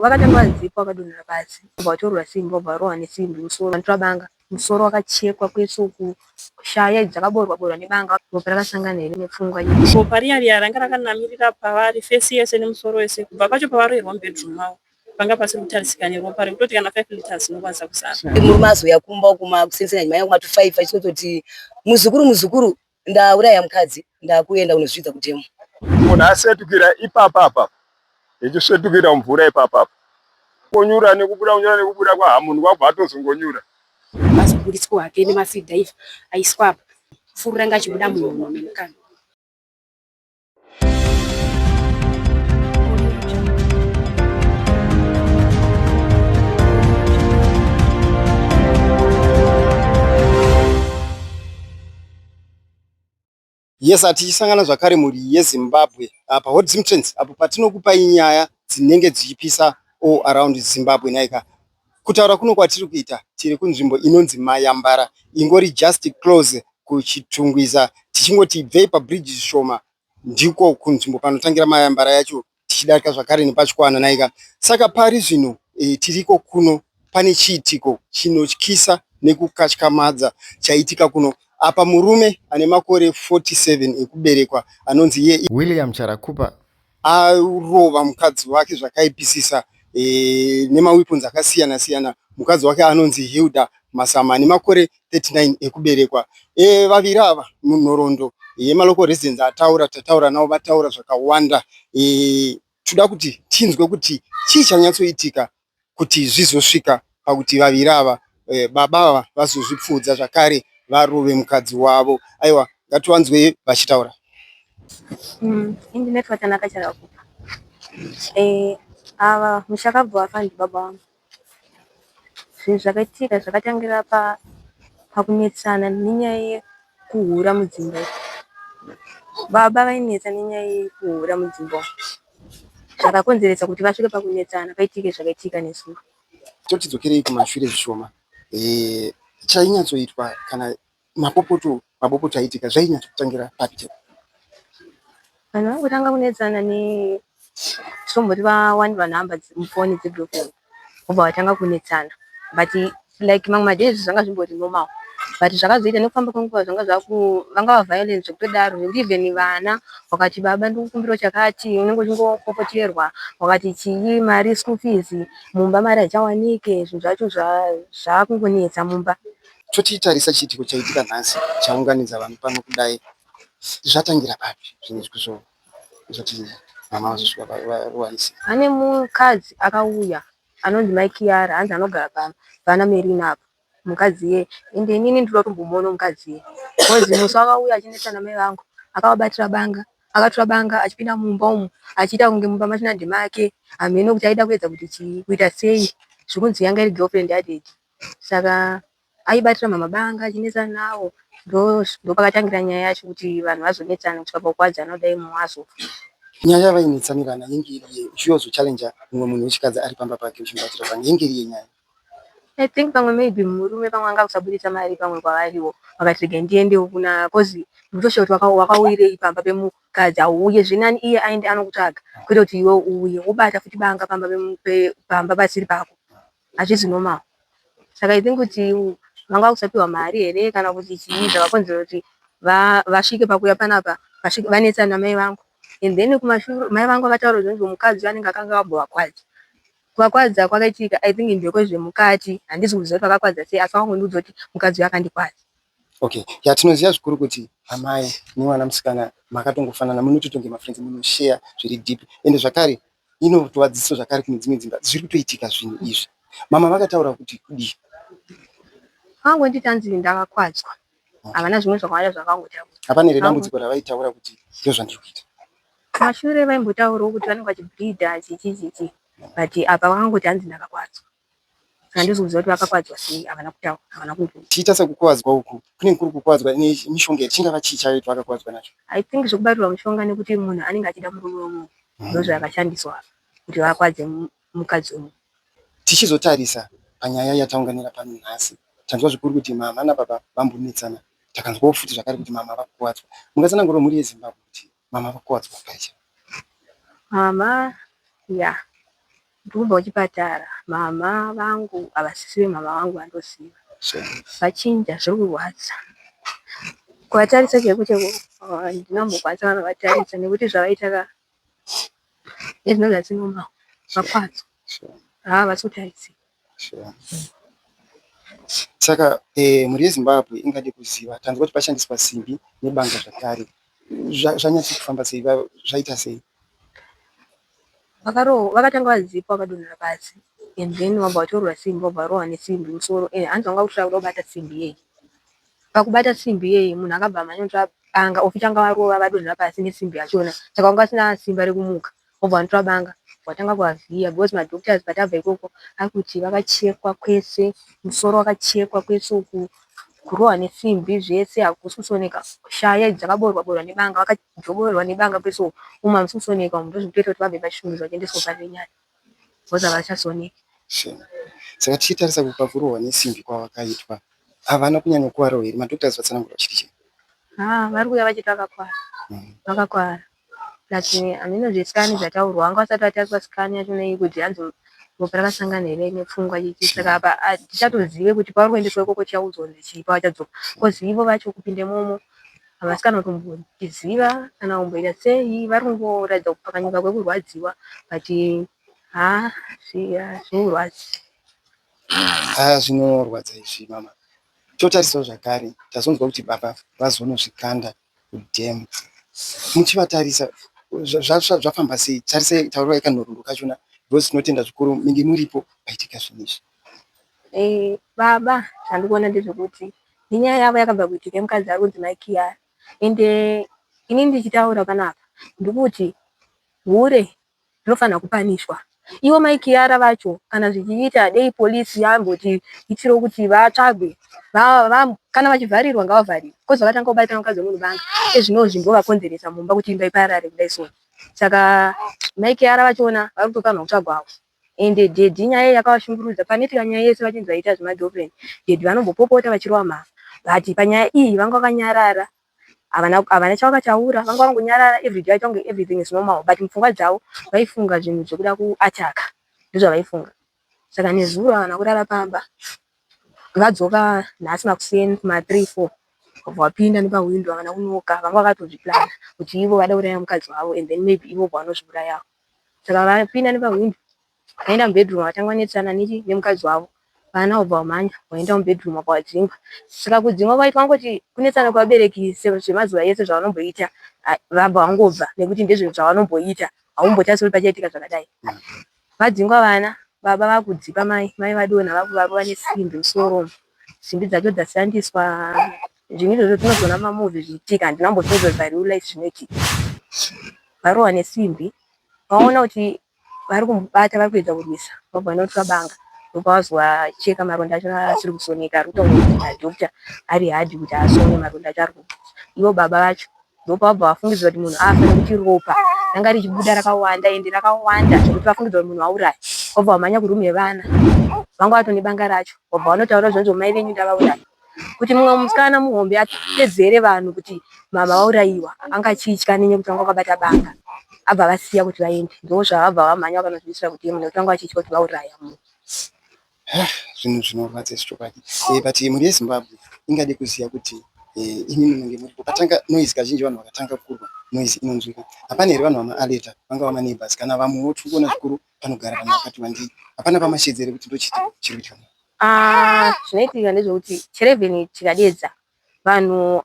Vakatanga vadzipa vakadonhera pasi vobva vatorwa simbi vobva varohwa nesimbi musoro vanotora banga musoro wakachekwa kwese uku shaya idzi dzakaboorwa boorwa nebanga ropa rakasangana here nepfungwa Ropa riya riya ranga rakanamirira pavari face yese nemusoro wese kubva pacho pavaroerwa mubedroom mavo panga pasiri kutarisika neropa rekutoti kana 5 liters inokwanisa kusara. Murume azouya kumba kuma kuseni manya kuma 5 achitoti muzukuru muzukuru ndauraya mukadzi ndakuenda kunozvidza kudhemu. Munhu asvetukira ipapa apa echisvetukira mumvura ipapa apa konyura nekubuda kunyura nekubuda kwa munhu kwabva atozongonyura. Azoburitswa hake nemasidhaivha aiswa apa furu ranga achibuda muhuro memukanwa. Yes, tichisangana zvakare mhuri yeZimbabwe paHot Zim Trends apo patinokupai nyaya dzinenge dzichipisa all around Zimbabwe nhaika. Kutaura kuno kwatiri kuita tiri kunzvimbo inonzi Mayambara ingori just close kuChitungwiza tichingoti ibvei pabridge zvishoma ndiko kunzvimbo panotangira Mayambara yacho tichidarika zvakare nepaChikwana nhaika. Saka pari zvino e, tiriko kuno pane chiitiko chinotyisa nekukatyamadza chaitika kuno. Apa murume ane makore 47 ekuberekwa anonzi iye William Charakupa arova mukadzi wake zvakaipisisa e, nemaweapons akasiyana siyana. Mukadzi wake anonzi Hilda Masama ane makore 39 ekuberekwa. E, vaviri ava munhoroondo yemalocal residents ataura tataura navo vataura zvakawanda. E, toda kuti tinzwe kuti chii chanyatsoitika kuti zvizosvika pakuti vaviri ava e, baba ava vazozvipfuudza zvakare varove mukadzi wavo. Aiwa ngativanzwei vachitaura. Ini ndinoitwa Tanaka Charakupa. Eh, ava mushakabvu vafa ndibaba vangu. Zvinhu zvakaitika zvakatangira pa pakunetsana nenyaya yekuhura mudzimba. Baba vainetsa nenyaya yekuhura mudzimba umu. Zvakakonzeresa kuti vasvike pakunetsana paitike zvakaitika nezuro. Totidzokerei kumashure zvishoma. E, chainyatsoitwa kana mapopoto mapopoto aiitika zvainyatsotangira papi chaipo? Vanhu vangotanga kunetsana ne tomboti vawanirwa nhamba mufoni dzegirlfriend vobva vatanga kunetsana but like mamwe madays zvanga zvimbori normal but zvakazoita nekufamba kwenguva zvanga zvaku vanga vaviolent zvekutodaro zvekuti even vana wakati baba ndikukumbirawo chakati unenge uchingopopoterwa wakati chii mari school fees mumba mari haichawanike zvinhu zvacho zvakungonetsa mumba. Totitarisa chiitiko chaitika nhasi chaunganidza vanhu pano kudai zvatangira papi zvinhu izvi kuzoti mama vazosvika varuwanise? Pane mukadzi akauya anonzi Mai Kiara hanzi anogara pana Merina apa mukadzi iyeye ende inini ndinoda kutombomuona mukadzi iyeye because musi wakauya achinetsana namai vangu akavabatira banga akatora banga achipinda mumba umu achiita kunge mumba machina ndemake hameno kuti aida kuedza kuti chii kuita sei zvekunzi yanga iri girlfriend yadaddy saka aibatira mama banga achinetsana navo ndopakatangira nyaya yacho kuti vanhu vazonetsana kusvika pakukwadzana kudai mumwe azofa. Nyaya yavainetsanirana yenge iri yei uchiuya kuzochallenja mumwe munhu wechikadzi ari pamba pake uchimubatira banga yenge iri yenyaya? I think pamwe maybe murume pamwe anga kusabudisa mari pamwe kwavariwo vakati regai ndiendewo kuna cause ndikutoshaura kuti wakauyirei pamba pemukadzi hauuye zvinani iye aende anokutsvaga kwete kuti iwe uuye wobata futi banga pamba pamba pasiri pako hazvisi normal saka I think kuti vanga vakusapiwa mari here kana kuti chii zvakakonzera kuti vasvike pakuuya panapa vanetsana namai vangu and then kumashure mai vangu vakataura kuti mukadzi anenge akanga ambovakwadza kuvakwadza kwakaitika I think ndekwezvemukati handisi kuziva kuti vakakwadza sei asi vakangondiudza kuti mukadzi uyu akandikwadza. Okay, ya tinoziva zvikuru kuti amai nemwana musikana makatongofanana munototonge mafriends munoshare zviri deep ende zvakare inotova dzidziso zvakare kune dzimwe dzimba zviri kutoitika zvinhu izvi. Mama vakataura kuti kudii? Vakangonditi hanzi ndakakwadzwa havana zvimwe zvakawanda zvavakangotaura. Hapana here dambudziko ravaitaura kuti ndozvandiri kuita? Kumashure vaimbotaurawo kuti vanenge vachibleedha chichi chichi but apa vakangoti hanzi ndakakwadzwa saka handisi kuziva kuti vakakwadzwa sei havana kutaura havana kundiudza. Tichiita sekukwadzwa uku kunenge kuri kukwadzwa nemishonga here chingava chii chacho vakakwadzwa nacho? I think zvekubatirwa mushonga nekuti munhu anenge achida murume wemunhu ndozvakashandiswa kuti vakwadze mukadzi wemunhu. Tichizotarisa panyaya yataunganira pano nhasi tanzwa zvikuru kuti mama nababa vambonetsana takanzwawo futi zvakare kuti mama vakuwadzwa. Mungatsanangura mhuri yeZimbabwe kuti mama vakuwadzwa pai chaipo? Mama ya. Ndikubva kuchipatara mama vangu havasisi vemama vangu vandoziva vachinja zviri kurwadza. Kuvatarisa chaiko chaiko handina kumbokwanisa kana kuvatarisa nekuti zvavaita ka ezvino zvasinomawo vakwadzo haa havasi kutarisika. Saka mhuri yeZimbabwe ingade kuziva tanzwa kuti pashandiswa simbi nebanga zvakare zvanyatso kufamba sei zvaita sei? Vakarohwa vakatanga vazipa vakadonhera pasi and then vabva vatorwa simbi vabva varohwa nesimbi musoro hanzi vanga vakutoda kuda kubata simbi iyeye. Pakubata simbi iyeye munhu akabva amhanya kunotora banga ofitanga varova vadonhera pasi nesimbi yachona saka vanga vasina simba rekumuka vobva vanotora banga vatanga kuvavhiya because madoctors patabva ikoko arikuti vakachekwa kwese musoro wakachekwa kwese uku kurohwa nesimbi zvese hakusi kusoneka shaya idzi dzakaboorwa boorwa nebanga vakajoborwa nebanga kwese uku umu hamusi kusoneka umu ndozvikutoita kuti vabve pachishungudzo vachiendeswa parinyaya because havachasoneki. Saka tichitarisa pakurohwa nesimbi kwavakaitwa havana kunyanyokuvarawo here madoctors vatsanangura vachiti chii? Haa vari kuuya vachiti vakakwara vakakwara plus hameno zvescan zvataurwa vanga vasati vatariswa scan yachona iyi kuti hanzi ropa rakasangana here nepfungwa chichi saka apa hatichatozive kuti pavari kuendeswa ikoko tichaudzwa kunzi chii pavachadzoka cause ivo vacho kupinda imomo havasi kana kutombotiziva kana kumboita sei vari kungoratidza kupfakanyuka kwekurwadziwa but haa zvinorwadza. Haa zvinorwadza izvi mama. Totarisawo zvakare tazonzwa kuti baba vazonozvikanda kudam. Muchivatarisa zvafamba sei? Tarisai taurai kanhoroondo kachona because tinotenda zvikuru minge muripo paitika zvinhu izvi. Baba zvandikuona ndezvekuti nenyaya yavo yakabva kuitika yemukadzi ari kunzi mai Kiara ende inini ndichitaura panapa ndikuti hure rinofanirwa kupanishwa. Ivo mai Kiara vacho kana zvichiita dei police yamboti itiro kuti vatsvagwe kana vachivharirwa ngavavharirwe coz vakatanga kubata mukadzi wemunhu banga ezvinozvi ndovakonzeresa mumba kuti imba iparare kudai so. Saka mai Kiara vachona vari kutofanirwa kutsvagwawo ende daddy nyaya iyi yakavashungurudza panoitika nyaya yese vachinzi vaita zvemagirlfriend daddy vanombopopota vachirova mhamha but panyaya iyi vanga vakanyarara havana chavakataura vanga vangonyarara everyday vaita kunge everything is normal but mupfungwa dzavo vaifunga zvinhu zvekuda kuataka ndozvavaifunga saka nezuro havana kurara pamba vadzoka nhasi makuseni kuma 3 4 vabva vapinda nepahwindo havana kunoka vanga vakatozviplana kuti ivo vada kuuraya mukadzi wavo and then maybe ivo vanozviurayawo saka vapinda nepahwindo vaenda mubedroom vatanga vanetsana nechi nemukadzi wavo vana vobva vamhanya vaenda mubedroom vakavadzingwa saka kudzingwa kwaitwa vangoti kunetsana kwevabereki zvemazuva ese zvavanomboita vabva vangobva nekuti ndezvinhu zvavanomboita haumbotarisi kuti pachaitika zvakadai vadzingwa vana baba vakudzipa mai mai vadonha vakuvarova nesimbi musoro simbi dzacho dzashandiswa zvinhu izvozvo tinozoona mumamovie zvichiitika handina kumbozvinzwa kuti pareal life zvinoitika varohwa nesimbi vaona kuti vari kumubata vari kuedza kurwisa vabva vanotora banga ndopavazovacheka maronda acho asiri kusoneka ari kutaura kuti madhokta ari hard kuti asone maronda acho ari kubuda ivo baba vacho ndopavabva vafungidzira kuti munhu afa nekuti ropa ranga richibuda rakawanda ende rakawanda zvekuti vafungidzira kuti munhu auraya vabva vamhanya kurumu yevana vanga vatone banga racho vabva vanotaura zvonzi mai venyu ndavauraya kuti mumwe musikana muhombe atedzere vanhu kuti mama vaurayiwa anga achitya nenyaya yekuti vanga vakabata banga abva vasiya kuti vaende ndozvavabva vamhanya vakanozviisira kuti nekuti vanga vachitya kuti vauraya munhu. Zvinhu zvinorwadza izvi chokwadi but mhuri yeZimbabwe ingade kuziva kuti imi munenge muripo patanga noise kazhinji vanhu vakatanga kurwa noise inonzwika hapana here vanhu vamaaleta vangava maneighbors kana vamwewo tiri kuona zvikuru panogara vanhu vakati wandei hapana pamashedzi here kuti ndochiti chiri kuitika Zvinoitika ndezvekuti cherevheni chikadedza vanhu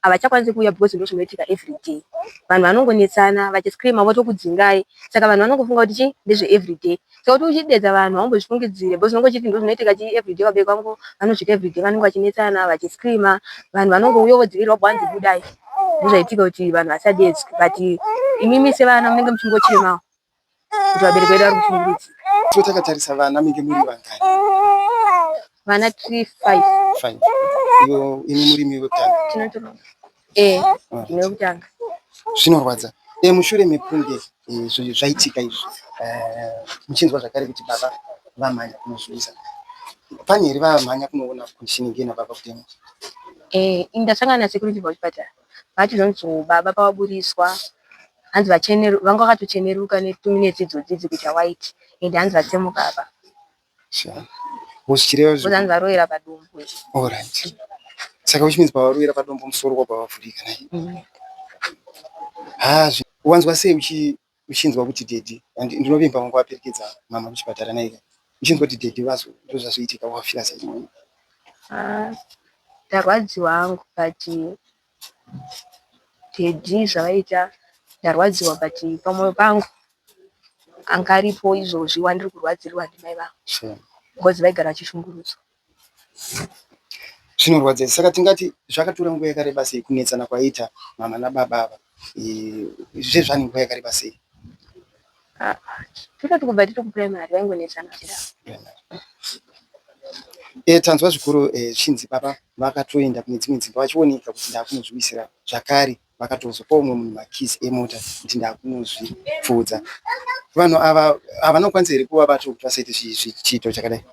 havachakwanisi kuuya because ndozvinoitika everyday. Vanhu vanongonetsana vachiscreama votokudzingai saka vanhu vanongofunga kuti chii ndezve everyday. Saka kuti uchidedza vanhu haumbozvifungidzire because unenge uchiti ndozvinoitika chii everyday vabereki vangu vanozviita everyday vanenge vachinetsana vachiscreama vanhu vanongouya vodzivirirwa vobva vanzi budai. Ndozvaitika kuti vanhu vasadedzwe but imimi sevana munenge muchingochemawo. kuti vabereki vedu vari kushungurudzika. So takatarisa vana minge muri vangani? Vana tiri 5. 5. Iyo imi muri mi wekutanga? Tinotora. Eh, ndine wekutanga. Zvinorwadza. Eh, mushure mekunge eh, zvaitika izvi eh, muchinzwa zvakare kuti baba vamhanya kunozviisa pane here vamhanya kunoona condition inge ina baba kutema? Eh, ndasangana nasekuru ndichibva kuchipatara. Vati zvonzi baba pavaburitswa hanzi vanga vakatocheneruka netuminetsi idzodzi idzi kuita white. Ende hanzi vatsemuka apa. Sure. Zvichireva Because hanzi varovera padombo. Alright. Saka which means pavarovera padombo musoro wabva wavhurika nai. Ha, wanzwa sei uchinzwa kuti daddy, ndinovimba wanga waperekedza mama kuchipatara naika. Uchinzwa kuti daddy vazo ndozvazoitika, wafira sei mwoyo? Ah, ndarwadziwa hangu, but daddy zvavaita ndarwadziwa, but pamwoyo pangu anga aripo izvozvi wandiri kurwadzirwa ndimai vangu because vaigara vachishungurudzwa. Zvinorwadza. Saka tingati zvakatora nguva yakareba sei kunetsana kwaita mama nababa ava? Zvezvane nguva yakareba sei? Ah, tototi kubva tiri kupuraimari vaingonetsana vachidaro. Tanzwa zvikuru zvichinzi baba vakatoenda kune dzimwe dzimba vachioneka kuti ndakunozviwisira zvakare, vakatozopa umwe munhu makeys emota kuti ndakunozvipfuudza. Vanhu ava havana kukwanisa here kuvabata kuti vasaite chiito chakadai?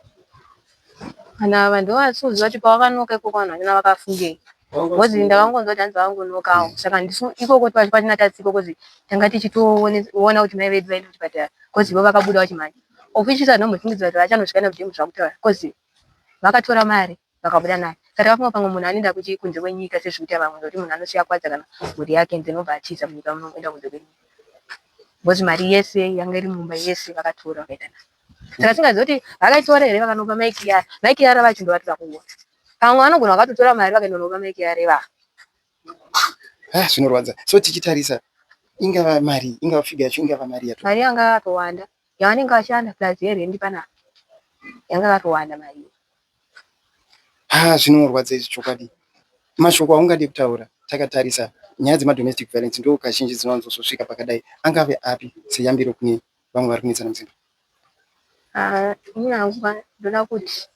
Vanhu ava ndovasuziva kuti pavakanoka ikoko vanhu vachona vakafungei, because ndakangonzwa kuti hanzi vakangonokawo, saka ndisu ikoko kwatina tatsi ikoko tanga tichitoona kuti mai vedu vaenda kuchipatara, because ivo vakabuda vachimhanya, of which hatinambofungidzira kuti vachanosvika nakudhemu zvakutaura, because vakatora mari vakabuda nayo. Saka takafunga pamwe munhu anoenda kunze kwenyika sezvikuita vamwe, nokuti munhu anosiya kwadza kana mhuri yake and then obva atiza munyika muno oenda kunze kwenyika, because mari yese yanga iri mumba yese vakatora vakaenda nayo. Saka tingaziva kuti vakaitora here vakanopa mai Kiara? Mai Kiara vacho ndovatira kuona pamwe vanogona vakatotora mari vakaenda kunopa mai Kiara ivava. Ah, zvinorwadza. So tichitarisa, ingava mari, ingava figure yacho, ingava mari yato? Mari yanga yakatowanda yavanenge vashanda plus yerendi panapa, yanga yakatowanda mari. Ha, zvinorwadza izvi chokwadi. Mashoko aungade kutaura takatarisa nyaya dzemadomestic violence ndo kazhinji dzinowanzozosvika pakadai, angave api seyambiro kune vamwe vari kunetsana mudzimba? Ah, ini hangu ndoda kuti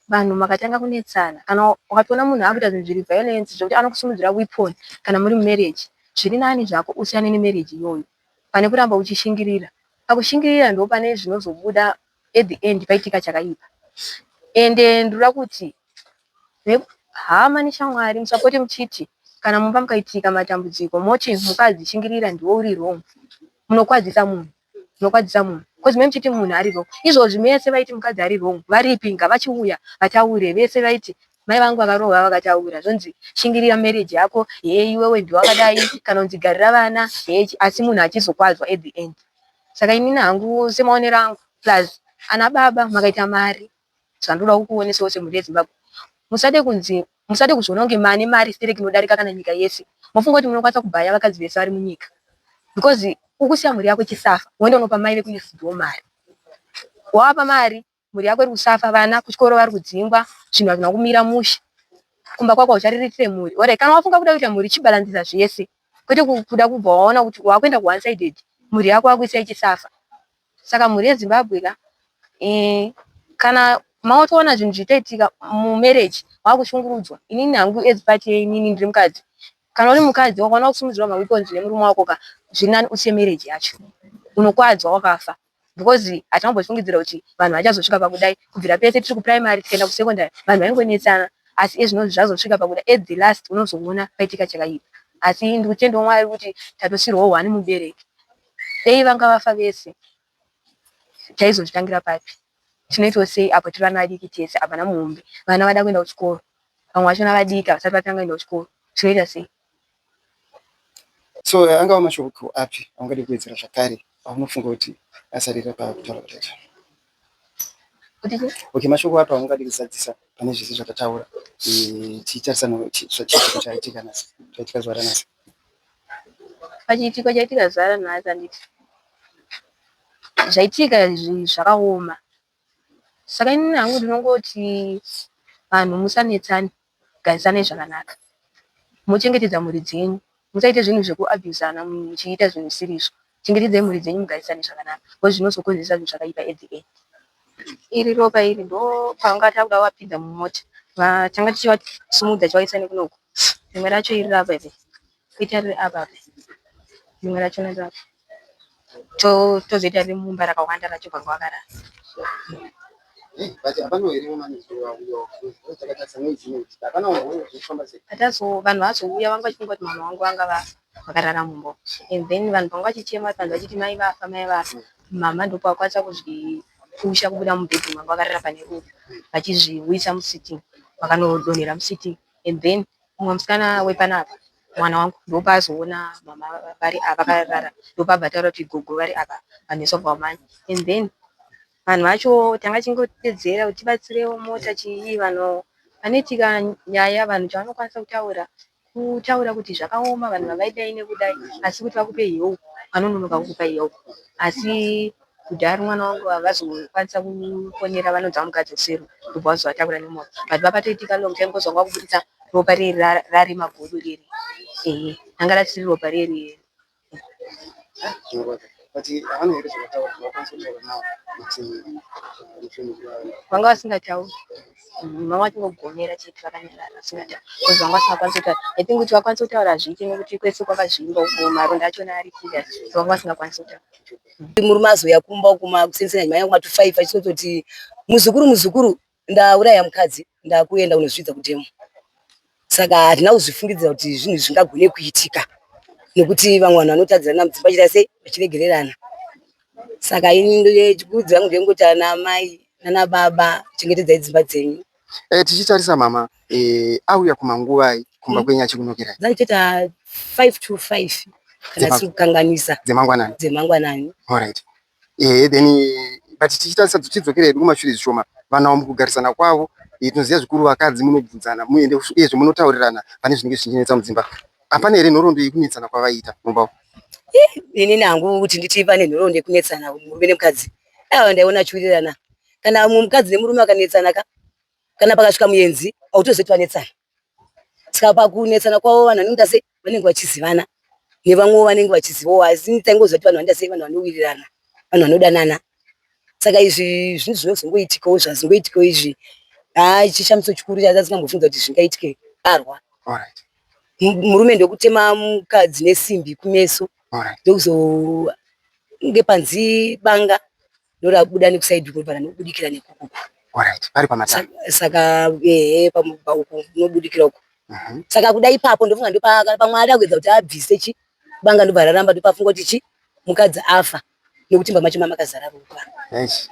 vanhu makatanga kunetsana, kana ukatoona munhu akuita zvinhu zviri violence zvekuti anokusimudzira weapon kana muri mumarriage, zviri nani zvako usiyane nemarriage iyoyo pane kuramba uchishingirira. Pakushingirira ndo pane zvinozobuda at the end paitika chakaipa. Ende ndoda kuti hama neshamwari musapote muchiti kana mumba mukaitika matambudziko moti mukadzi shingirira, ndiwe uri wrong. Munokwadzisa munhu, munokwadzisa munhu, because me muchiti munhu ari wrong. Izvozvi mese vaiti mukadzi ari wrong varipi? Ngavachiuya vataure. Vese vaiti mai vangu vakarohwa vakataura, zvonzi shingirira marriage yako, he iwewe ndiwakadai, kana kunzi garira vana he, asi munhu achizokwadzwa at the end. Saka inini hangu semaonero angu, plus ana baba makaita mari, zvandoda kukuonesawo semhuri yeZimbabwe, musade kunzi, musade kuzviona kunge mane mari stereki inodarika kana nyika yese, mofunga kuti munokwanisa kubhaya vakadzi vese vari munyika, because ukusiya mhuri yako ichisafa, woenda unopa mai vekunext door mari. Wavapa mari, mhuri yako iri kusafa, vana kuchikoro vari kudzingwa, zvinhu hazvina kumira mushe kumba kwako, hauchariritire mhuri. Alright, kana wafunga kuda kuita mhuri, chibalancisa zvese, kwete kuda kubva waona kuti wakuenda kuone sided, mhuri yako wakuisa ichisafa. Saka mhuri yeZimbabwe ka, kana matoona zvinhu zvichitoitika mumarriage, wakushungurudzwa, inini hangu as part yeinini ndiri mukadzi, kana uri mukadzi wakaona kusimudzirwa maweapons nemurume wako ka, zviri nani usiye marriage yacho, unokwadzwa wakafa, because hatingambofungidzira kuti vanhu vachazosvika pakudai. Kubvira pese tiri kupuraimary tikaenda kusecondary vanhu vaingonetsana, asi ezvinozvi zvazosvika pakuda, at the last unozoona paitika chakaipa. Asi ndikutendawo Mwari kuti tatosirwawo hwani mubereki. Dei vanga vafa vese, taizozvitangira papi? Tinoitawo sei apo tiri vana vadiki tese, hapana muhombe, vana vada kuenda kuchikoro, vamwe vachona vadiki havasati vatanga kuenda kuchikoro, tinoita sei? So angava mashoko api aungade kuwedzera zvakare aunofunga kuti asarira pakutaura kwataita? Kuti chii? Okay, mashoko api aungade kuzadzisa pane zvese zvatataura, tichitarisa chiitiko chaitika nhasi, chaitika zuva ranhasi? Pachiitiko chaitika zuva ranhasi, handiti zvaitika izvi zvakaoma. Saka inini hangu ndinongoti vanhu musanetsane, garisanai zvakanaka, mochengetedza mhuri dzenyu, musaite zvinhu zvekuabhusana muchiita zvinhu zvisiri izvo. Chengetedzai mhuri dzenyu, mugarisane zvakanaka, because zvinozokonzeresa zvinhu zvakaipa at the end. Iri ropa iri ndo pavanga takuda kuvapinza mumota, tanga tichivasimudza tichivaisa nekunoku. Rimwe racho iri rapa iri, koita riri apa apa, rimwe rachona riri apa, tozoita riri mumba rakawanda racho panga vakarara. But hapana here manezuro auyawo? Takatarisa noise, hapana zvekufamba sei? Patazo vanhu vazouya vanga vachifunga kuti mama vangu vanga vafa vakarara mumba, and then vanhu vanga vachichema, vanhu vachiti mai vafa, mai vafa. Mama ndopavakwanisa kuzvipusha kubuda mubedroom vanga vakarara pane ropa vachizviuyisa musitting vakanodonhera musitting and then mumwe musikana wepanapa mwana wangu ndopaazoona mama vari apa vakarara ndopaabva ataura kuti gogo vari apa vanhu vese vabva vamhanya and then vanhu vacho tanga tichingodedzera kuti tibatsirewo mota chii vanhu panoitika nyaya vanhu chavanokwanisa kutaura kutaura kuti zvakaoma vanhu vavaidai nekudai asi kuti vakupe help vanononoka kukupa help asi kudhara mwana wangu havazokwanisa kufonera vanonzi vamugadzisirwa ndobva vazovatakura nemota but papatoitika long time cause vanga vakuburitsa ropa riri rari magodo riri ehe ranga risiri ropa riri Vanga vasingatauri vanga vachingogomera chete vakanyarara vasingatauri because vanga vasingakwanisi kutaura. I think kuti vakwanise kutaura hazviiti nekuti kwese kwakazvimba uko maronda achona ari serious saka vanga vasingakwanisi kutaura. Murume azouya kumba uku makuseni seni achimhanya kuma 5 achitoti muzukuru muzukuru ndauraya mukadzi ndakuenda kunozvidza kudhemu saka hatina kuzvifungidzira kuti zvinhu zvingagone kuitika nekuti vamwe vanhu vanotadzirana mudzimba vachiita sei vachiregererana saka ini chikurudziro yangu ndeyekungoti ana mai nana baba chengetedzai dzimba dzenyu Eh, tichitarisa mama eh, auya kumanguvai kumba kwenyu achikunokerai dzaichita 5 to 5 kana Dzema- siri kukanganisa dzemangwanani dzemangwanani alright Ehe then but tichitarisa tichidzokera hedu kumashure zvishoma vanhu ava mukugarisana kwavo eh, tinoziva zvikuru vakadzi munobvunzana muende uyezve munotaurirana pane zvinenge zvichinetsa mudzimba. Hapana here nhoroondo yekunetsana kwavaiita mumba umu? Inini hangu kuti nditi pane nhoroondo yekunetsana murume nemukadzi aiwa ndaiona achiwirirana kana mumwe mukadzi nemurume vakanetsana ka kana pakasvika muenzi hautozivi kuti vanetsana saka pakunetsana kwavo vanhu vanenge sei vanenge vachizivana nevamwewo vanenge vachizivawo asi taingoziva kuti vanhu vanoita sei vanhu vanowirirana vanhu vanodanana saka izvi zvinhu zvinozongoitikawo zvazongoitikawo izvi haa chishamiso chikuru chatasingambofunga kuti zvingaitike arwa murume ndokutema mukadzi nesimbi kumeso ndokuzonge panzi banga ndorabuda nekusaidi uko ndobva ranobudikira nekuku Alright, pari pamatama. Saka ehe uku kunobudikira uku. Saka kuda ipapo ndofunga ndopa pamwe ada kuedza kuti abvise chi banga ndobva raramba ndopafunga kuti chi mukadzi afa nekuti mba macho mamakazara ropa. Eish.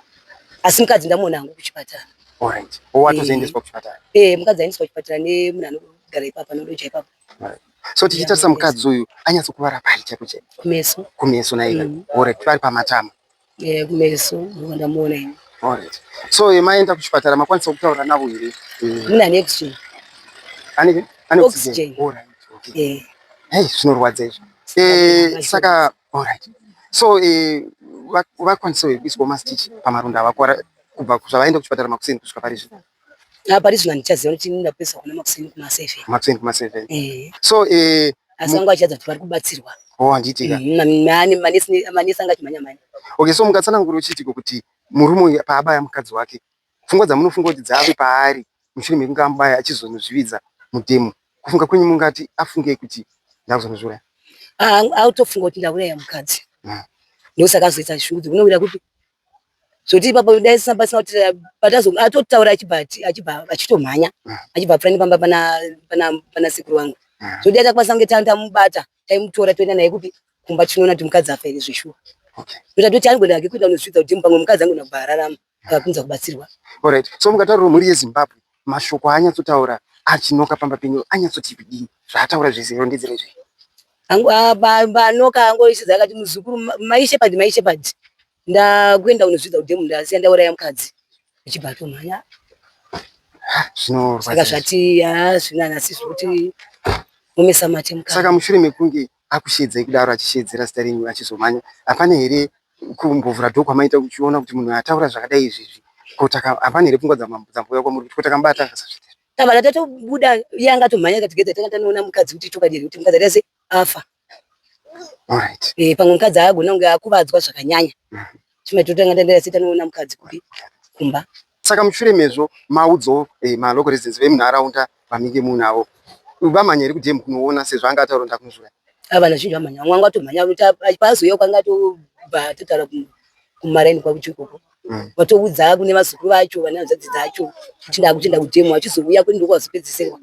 Asi mukadzi ndamuona hangu kuchipatara. Alright. Owatozoendeswa kuchipatara. Eh, mukadzi aendeswa kuchipatara nemunhu anogara ipapo anodoja ipapo. Alright. So tichitarisa mukadzi uyu anyatsokuvara pai chaipo chaipo? Kumeso. Kumeso naiwe. Alright, pari pamatama. Eh, kumeso ndiko ndamuona ini. Alright. So eh, maenda kuchipatara makwanisa kutaura navo here? Eh. Mune ane oxygen. Ane ane oxygen. Alright. Okay. Eh. Hey, zvinorwadza izvi. Eh, saka alright. So eh vakwanisa here kuiswa mastitch pamaronda avakwara kubva zvavaenda kuchipatara makuseni kusvika pari zvino? Ah, pari zvino handichaziva kuti ndapedza kuna makuseni kuma 7. Makuseni kuma 7. Eh. So eh asi vanga vachiratidza kuti vari kubatsirwa. Oh, handiitika. Nani manesi manesi anga achimhanya mhanya. Okay, so mungatsanangura chiitiko kuti murume uyu paabaya mukadzi wake pfungwa dzamunofunga kuti dzave paari mushure mekunge amubaya achizonozvividza mudhemu kufunga kwenyu mungati afungei kuti ndakuzonozviuraya? Ah, autofunga kuti ndauraya mukadzi. Ndosaka azoita shungu dzekunowira kupi zvoti ipapo dai samba pasina kuti patazo atotaura achibva achibva achitomhanya achibva apfuura nepamba pana pana pana sekuru vangu zvoti dai takwanisa kunge tamubata taimutora toenda naye kupi kumba tinoona kuti mukadzi afa here zveshuwa Okay. ndoda toti anogona hake kuenda kunozvidza kuti pamwe mukadzi anogona kubva ararama akapinza kubatsirwa Alright. So mukataurira mhuri yeZimbabwe mashoko aanyatsotaura achinoka pamba penyu anyatsoti kudii zvaataura zvese rondedzera izvi. Panoka angoishedza akati muzukuru mai Shepherd mai Shepherd ndakuenda kunozvidza kudhemu ndasiya ndauraya mukadzi achibva atomhanya Zvinorwadza. saka zvati haa zvino nhasi zvekuti omesa mate mukadzi Saka mushure mekunge akushedzai kudaro achishedzera zita renyu achizomhanya hapana here kumbovhura dhoo kwamaita uchiona kuti munhu ataura zvakadai izvizvi ko taka hapana here pfungwa dzambouya kwamuri kuti ko takamubata akasazviita Tabva tatobuda iye anga atomhanya akatigedza tanga tanoona mukadzi kuti chokwadi here kuti mukadzi aita sei afa. Alright. Eh, pamwe mukadzi agona kunge akuvadzwa zvakanyanya. Chimwe totanga taenda sei tanoona mukadzi kupi kumba. Saka mushure mezvo maudzawo eh, malocal residents vemunharaunda vaminge munavo vamhanya here kudhemu kunoona sezvo anga ataura ndakunozviuraya? Ah, vanhu vazhinji vamhanya vamwe vanga vatomhanya kuti paazouya kwanga atobva atotaura kumaraini kwakuti ikoko vatoudza kune vazukuru vacho vane hanzvadzi dzacho kuti ndakutoenda kudhemu vachizouya kuri ndokwazopedzisirwa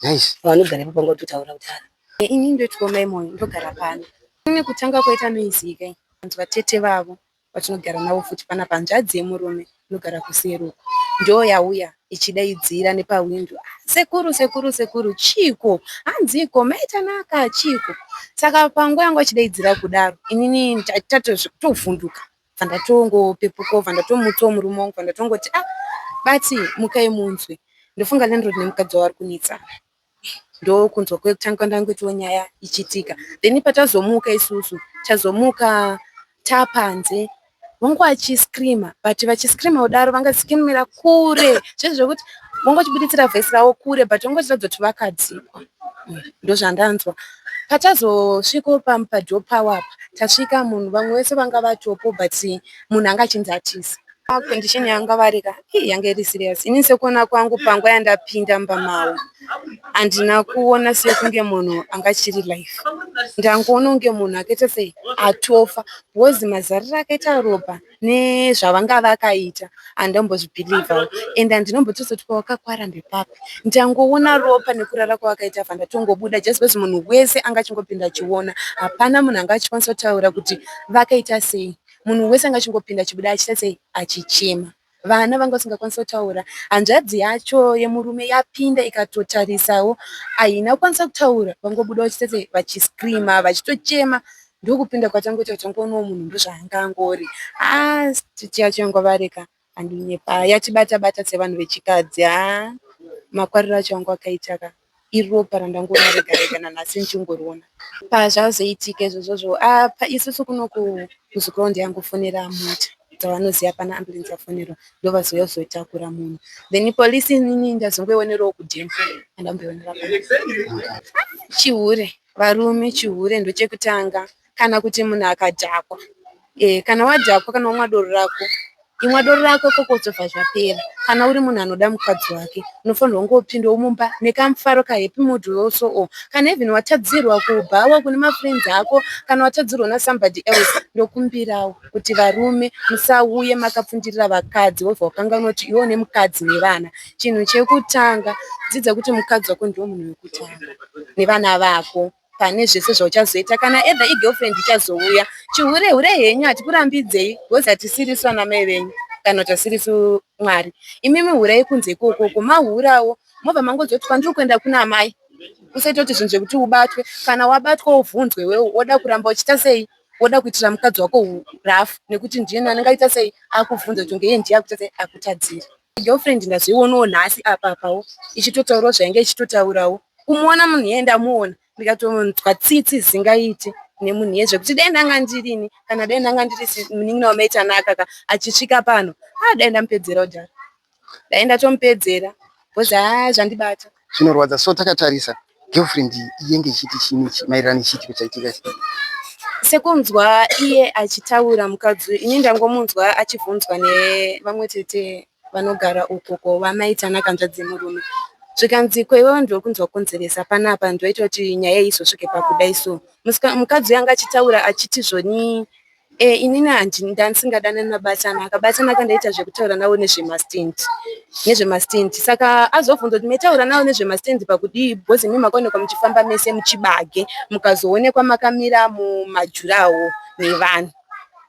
Nice. vanogara ipapo vanga vatotaura kudhara. Ini ndoitwa Mai Moyo ndogara pano. Ini kutanga kwaita noise iyi kai nzwa tete vavo. Vatinogara navo futi panapa hanzvadzi yemurume inogara kuseri uko ndoyauya ichidaidzira nepahwindo sekuru sekuru sekuru chiiko hanziiko mai Tanaka chiiko saka panguva yanga vachidaidzira kudaro inini ndaitozvekutovhunduka bva ndatongopepukawo bva ndatomutsawo murume wangu bva ndatongoti ah batsi mukai munzwe ndofunga landlord nemukadzi wavo vari kunetsana. Ndokunzwa kwekutanga kwandangoitawo nyaya ichiitika then patazomuka isusu tazomuka tapanze vanga vachiscreamer but vachiscreamer kudaro vanga vachiscreamira kure zviye zvekuti vanga vachibuditsira voice ravo kure but vanga vachiratidza kuti vakadzikwa ndozvandanzwa. Patazosvikawo padoor pavo apa tasvika munhu vamwe vese vanga vatopo but munhu anga achinzi atiza. Condition yavanga vari ka ii yanga iri serious ini sekuona kwangu panguva yandapinda mumba mavo handina kuona sekunge munhu anga achiri life ndangoona kunge munhu akaita sei atofa because mazariro akaita ropa nezvavanga vakaita handambozvibhilivhawo and handinombotoziva kuti pavakakwara ndepapi ndangoona ropa nekurara kwavakaita bva ndatongobuda just because munhu wese anga achingopinda achiona hapana munhu anga achikwanisa kutaura kuti vakaita sei Munhu wese anga achingopinda achibuda achiita sei achichema. Vana vanga vasingakwanisi kutaura. Hanzvadzi yacho yemurume yapinda ikatotarisawo haina kukwanisa kutaura vangobuda vachiita sei vachiscreamer vachitochema. Ndokupinda kwatangoita kuti tangoonawo munhu ndozvaanga angori. Haa street yacho yanga vareka Andinyepa yatibata bata sevanhu vechikadzi haa makwariro acho angu akaita ka iropa randangoona rega rega nanhasi ndichingoriona. Pazvazoitika izvozvozvo apa isusu kunoku muzukuru wangu ndiye angofonera mota dzavanoziva hapana ambulance yafonerwa ndovazouya kuzotakura munhu then police inini ndazongoionerawo kudembo handamboionera pano. Chihure varume chihure ndochekutanga kana kuti munhu akadhakwa eh, kana wadhakwa kana wamwa doro rako imwa doro rako ikoko zvobva zvapera kana uri munhu anoda mukadzi wake unofanirwa kungopindawo mumba nekamufaro kahappy mood also or kana even watadzirwa kubhawa kune mafriends ako kana watadzirwa nasomebody else ndokumbirawo kuti varume musauye makapfundirira vakadzi wobva wakanganwa kuti iwe une mukadzi nevana chinhu chekutanga dzidza kuti mukadzi wako ndiwo munhu wekutanga nevana vako pane zvese zvauchazoita kana either igirlfriend ichazouya chihure hure henyu hatikurambidzei because hatisirisu ana mai venyu kana kuti hasirisu mwari imimi hurai kunze ikokoko mahurawo mobva mangozoti kwandiri kuenda kuna amai usaita kuti zvinhu zvekuti ubatwe kana wabatwa ubvunzwe iwewe woda kuramba uchiita sei woda kuitira mukadzi wako rafu nekuti ndiye anenge aita sei akubvunza kuti ngeiye ndiye akuita sei akutadzira Girlfriend ndazoionawo nhasi apa apawo ichitotaurawo zvainge ichitotaurawo. Kumuona munhu iyeye ndamuona ndikatonzwa tsitsi zvisingaite nemunhu iyeye zvekuti dai ndanga ndirini kana dai ndanga ndiri munin'ina wamai Tanaka ka achisvika pano haa dai ndamupedzera kudhara. Dai ndatomupedzera because haa zvandibata. Zvinorwadza so takatarisa girlfriend iyi yenge ichiti chini maererano nechiitiko chaitika ichi? Sekunzwa iye achitaura mukadzi uyu, ini ndangomunzwa achibvunzwa nevamwe tete vanogara ukoko vamai Tanaka hanzvadzi yemurume. Zvikanzi ko iwewe ndiwe kunzi wakonzeresa panapa ndoita kuti nyaya iyi izosvike pakudai so. Mukadzi uyu anga achitaura achiti zvoni Eh, inini handi ndandisingadanani naBatanaka. Batanaka ndaita zvekutaura navo nezvemastand. Nezvemastand. Saka azobvunza kuti maitaura navo nezvemastand pakudii because imi makaonekwa muchifamba mese muchibage mukazoonekwa makamira mumajurawo nevanhu.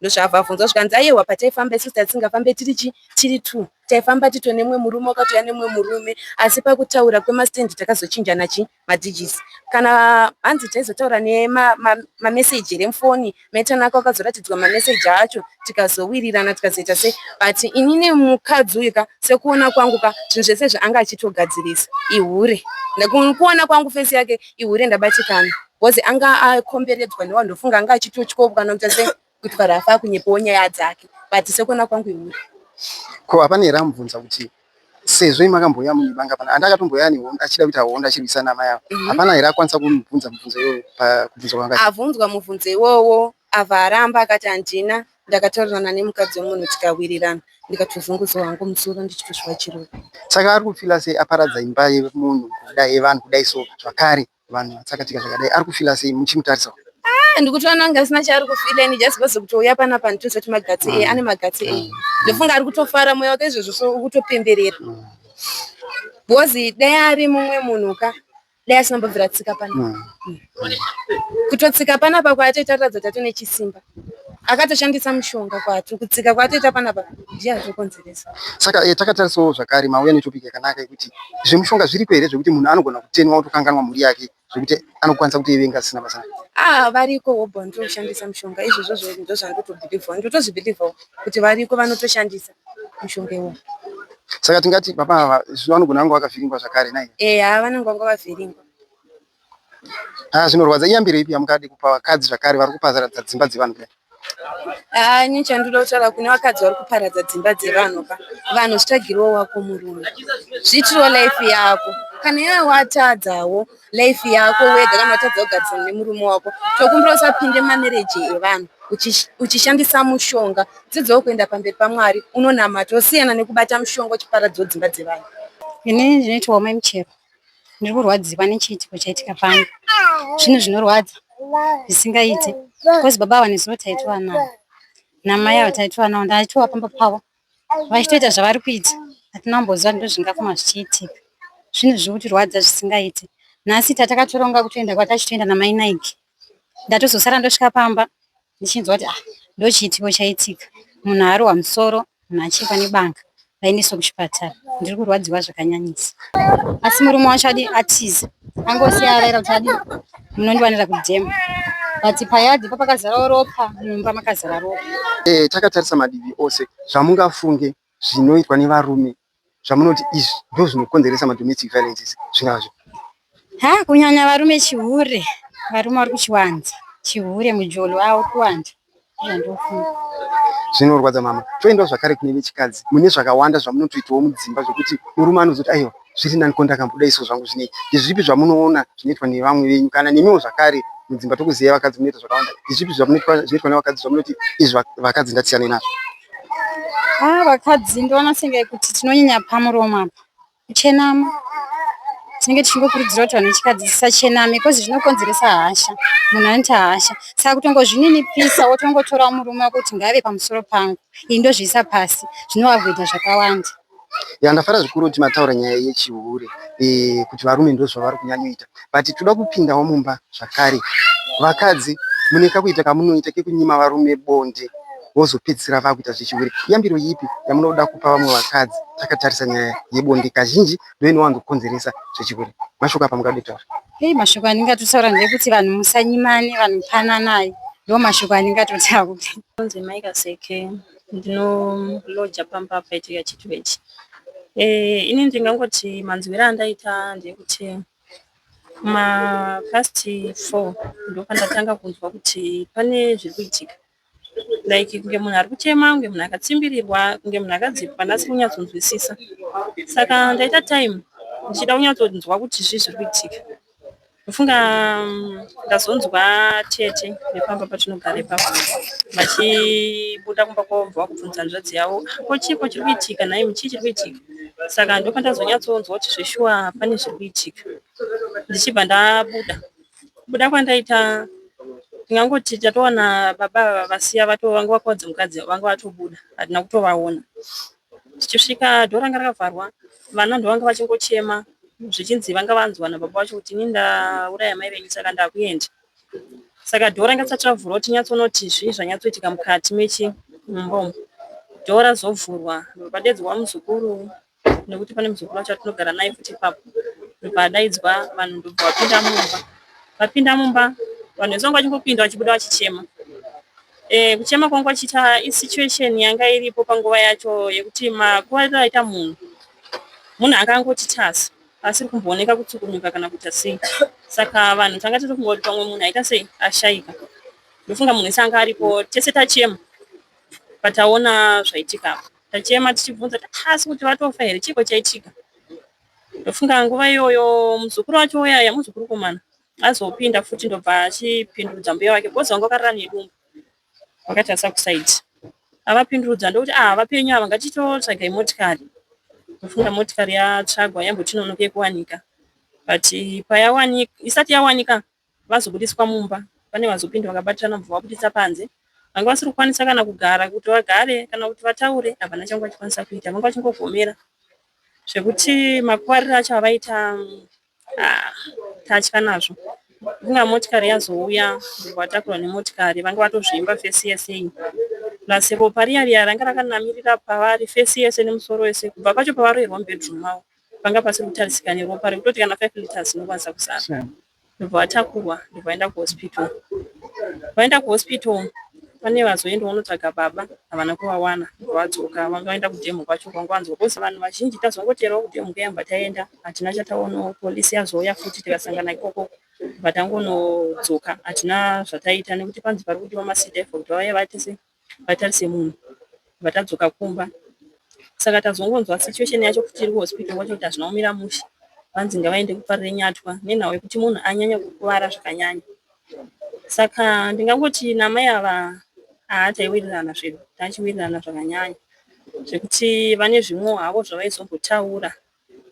Ndozvaabva abvunzwa zvikanzi aiwa pataifamba isusu tatisingafambe tiri chi tiri two. Taifamba tito nemumwe murume wakatouya nemumwe murume asi pakutaura kwemastand takazochinjana chi madigits kana hanzi taizotaura nemameseji here mufoni maitanaka wakazoratidzwa mameseji acho tikazowirirana tikazoita sei but inini mukadzi uyu ka sekuona kwangu ka zvinhu zvese zvaanga achitogadzirisa ihure nekuona kwangu fesi yake ihure ndabatikana because anga akomberedzwa nevanhu ndofunga anga achitotyobwa kana kuita sei kuti Rafa akunyepawo nyaya dzake but sekuona kwangu ihure. Ko hapana here amubvunza kuti sezvo imi makambouya muibanga pana andi akatombouya nehondo achida kuita hondo achirwisana namai avo mhm. hapana here akwanisa kumubvunza mubvunzo iwoyo pakubvunzwa kwanga abvunzwa mubvunzo iwowo abva aramba akati handina ndakataurirana nemukadzi wemunhu tikawirirana ndikatozunguza hangu musoro ndichitosviwa chiropa saka ari kufila sei aparadza imba yemunhu kudai yevanhu kudai so zvakare vanhu vatsakatika zvakadai ari kufila sei muchimutarisa ah, ndikutoona kunge asina chaari kufila ini just because kutouya panapa nditoziva kuti magatsi e ane magatsi e ndofunga ari kutofara moyo wake izvozvo so ukutopemberera because dai ari mumwe munhu ka dai asina mbobvira tsika panapa mm. Kutotsika panapa kwaatoita ratadza kuti atone chisimba. Akatoshandisa mushonga kwatiri kutsika kwatoita panapa ndiye atokonzeresa. Saka eh, takatarisawo zvakare mauya netopic yakanaka yekuti zvemushonga zviriko here zvekuti munhu anogona kutenwa otokanganwa mhuri yake zvekuti anokwanisa kutoivenga zvisina basa. Ah, variko hobho vanotoshandisa mushonga izvozvo ndozvandotobhilivhawo ndotozvibhilivhawo kuti variko vanotoshandisa mushonga iwowo. Saka tingati baba ava zvino vanogona vanga vakavhiringwa zvakare nai? Eya vanenge vanga vavhiringwa. Ah, zvinorwadza. Iyambiro ipi yamungade kupa vakadzi zvakare vari kuparadza dzimba dzevanhu kudai? Haa ini chandoda kutaura kune vakadzi vari kuparadza dzimba dzevanhu ka vanhu zvitsvagirewo wako murume zviitirewo life yako kana iwe watadzawo life yako wega kana watadza kugadzisana nemurume wako tokumbira usapinde mumamereji evanhu uchishandisa mushonga dzidzawo kuenda pamberi pamwari unonamata osiyana nekubata mushonga uchiparadzawo dzimba dzevanhu. Ini ndinoitwa mai Muchero. Ndiri kurwadziwa nechiitiko chaitika pano. Zvinhu zvinorwadza zvisingaite because baba ava nezuro taitova navo namai ava taitova navo ndaitova pamba pavo vachitoita zvavari kuita hatina kumboziva kuti ndozvingafuma zvichiitika. Zvinhu zviri kutirwadza zvisingaite. Nhasi tatakatoronga kutoenda kwatachitoenda namai Nike ndatozosara ndosvika pamba ndichinzwa kuti ah ndochiitiko chaitika munhu arohwa musoro munhu achekwa nebanga vaendeswa kuchipatara ndiri kurwadziwa zvakanyanyisa asi murume wacho adi atiza angosiya araira kuti adi munondiwanira kudhema but payadhi pa pakazarawo ropa mumba makazara ropa Eh, takatarisa madivi ose zvamungafunge zvinoitwa nevarume zvamunoti izvi ndozvinokonzeresa madomestic violences zvingava zvi Ha kunyanya varume chihure varume vari kuchiwanza chihure mujolo avo kuwanda ndozvandofunga. Zvinorwadza mama. Toendawo zvakare kune vechikadzi mune zvakawanda zvamunotoitawo mudzimba zvekuti murume anozoti aiwa zviri nani ko ndakambodaiso zvangu zvinei. Ndezvipi zvamunoona zvinoitwa nevamwe venyu kana nemiwo zvakare mudzimba tokuziyai vakadzi munoita zvakawanda. Ndezvipi zvinoitwa nevakadzi zvamunoti izvi vakadzi ndatisiyanei nazvo. Ah vakadzi ndoona senge kuti tinonyanya pamuromo apa kuchenama tinenge tichingokurudzira kuti vanhu vechikadzi tisachename because zvinokonzeresa hasha munhu anoita hasha saka kutongozvininipisa wotongotora murume wako kuti ngaave pamusoro pangu ini ndozviisa pasi zvinoavoida zvakawanda. Ya ndafara zvikuru kuti mataura nyaya yechihure e, kuti varume ndozvavari kunyanyoita but toda kupindawo mumba zvakare vakadzi mune kakuita kamunoita kekunyima varume bonde vozopedzisira vakuita zvechihure yambiro ipi yamunoda kupa vamwe vakadzi takatarisa nyaya yebonde kazhinji ndoinowanzokonzeresa zvechihure mashoko apa mungade kutaura Hei mashoko andingatotaura ndekuti vanhu musanyimane vanhu pananai ndo mashoko andingatotaura. Ndinonzi Mai Kaseke ndinoloja pamba paitika chiitiko ichi. Eh, ini ndingangoti manzwiro andaita ndeyekuti kuma past 4 ndopandatanga kunzwa kuti pane zviri kuitika like kunge munhu ari kuchema kunge munhu akatsimbirirwa kunge munhu akadzipwa ndasi kunyatsonzwisisa saka ndaita time ndichida kunyatsonzwa kuti zvii zviri kuitika ndofunga ndazonzwa tete vepamba patinogara ipapo vachibuda kumba kwavo bva vakubvunza hanzvadzi yavo ko chiiko chiri kuitika nhaimi chii chiri kuitika saka ndopandazonyatsonzwa kuti zveshuwa pane zviri kuitika ndichibva ndabuda kubuda kwandaita ndingangoti tatowana baba ava vasiya vanga vakuwadza mukadzi vanga vatobuda hatina kutovaona tichisvika dhoo ranga rakavharwa vana ndovanga vachingochema zvichinzi vanga vanzwa nababa vacho kuti ini ndauraya mai venyu saka ndakuenda saka dhoo ranga risati ravhurwa kuti tinyatsoona kuti zvii zvanyatsoitika mukati mechi mumba umu dhoo razovhurwa padaidzwa muzukuru nekuti pane muzukuru wacho watinogara naye futi ipapo ndobva adaidzwa vanhu ndobva vapinda mumba vapinda mumba vanhu vese vanga vachingopinda vachibuda vachichema e, kuchema kwanga vachiita isituation yanga iripo panguva yacho yekuti makuvariro aita munhu munhu anga angoti tasi asiri kumbooneka kutsukunyuka kana kuita sei saka vanhu tanga tiri kungoti pamwe munhu aita sei ashaika ndofunga munhu wese anga aripo tese tachema pataona zvaitika apa tachema tichibvunza kuti asi kuti vatofa here chiiko chaitika ndofunga nguva iyoyo muzukuru wacho uyaya muzukuru komana azopinda futi ndobva achipindurudza mbuya wake because vanga vakarara nedumbu vakatarisa kusaidi avapindurudza ndokuti ah vapenyu ava ngatitotsvagai motikari ndofunga motikari yatsvagwa yamboti kuwanika but payawanika isati yawanika vazobudiswa mumba pane vazopinda vakabatirana bva vabudisa panze vanga vasiri kukwanisa kana kugara kuti vagare kana kuti vataure havana changa vachikwanisa kuita vanga vachingogomera zvekuti makuvariro acho avaita ah, tatya nazvo. Inga motikari yazouya ndobva vatakurwa nemotikari vanga vatozvimba fesi yese iyi. Plus ropa riya riya ranga rakanamirira pavari fesi yese nemusoro wese kubva pacho pavaroverwa mubedroom mavo panga pasiri kutarisika neropa rekutoti kana 5 litres inokwanisa kusara. Ndobva vatakurwa ndobva vaenda kuhospital. Vaenda kuhospital pane vazoenda vonotsvaga baba havana kuvawana ndobva vadzoka vanga vaenda kudhemu kwacho kwanga vanzwa because vanhu vazhinji tazongoterawo kudhemu kuya bva taenda hatina chataonawo polisi yazouya futi tikasangana ikoko bva tangonodzoka hatina zvataita nekuti panzi pari kudiwa maCDF kuti vauye vaite vatarise munhu bva tadzoka kumba. Saka tazongonzwa situation yacho kuti iri kuhospital kwacho kuti hazvina kumira mushe vanzi ngavaende kuParirenyatwa nenhau yekuti munhu anyanya kukuvara zvakanyanya. Saka ndingangoti namai ava haa taiwirirana zvedu tachiwirirana zvakanyanya zvekuti vane zvimwewo havo zvavaizombotaura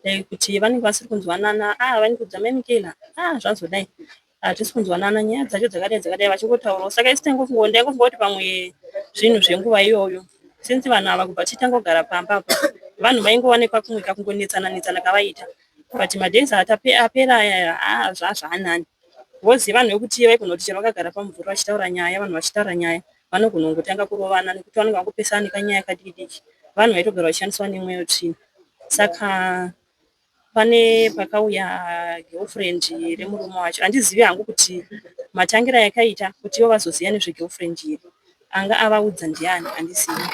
like kuti vanenge vasiri kunzwanana ah vanenge mai Michaela ah zvazodai hatisi kunzwanana nyaya dzacho dzakadai dzakadai vachingotaurawo saka isi taingofunga ndaingofunga kuti pamwe zvinhu zvenguva iyoyo since vanhu ava kubva tichitanga kugara pamba apa vanhu vaingowanikwa kumwe kakungonetsana netsana kavaita but madays apera aya haa zvazvaanani voziva vanhu vekuti vaigona kuti chero vakagara pamumvuri vachitaura nyaya vanhu vachitaura nyaya vanogona kungotanga kurovana nekuti vanenge vangopesana nekanyaya kadiki diki vanhu vaitogara vachishandiswa nemweya wetsvina saka pane pakauya girlfriend remurume wacho handizivi hangu kuti matangira yakaita kuti ivo vazoziva nezvegirlfriend iri anga avaudza ndiani handizivi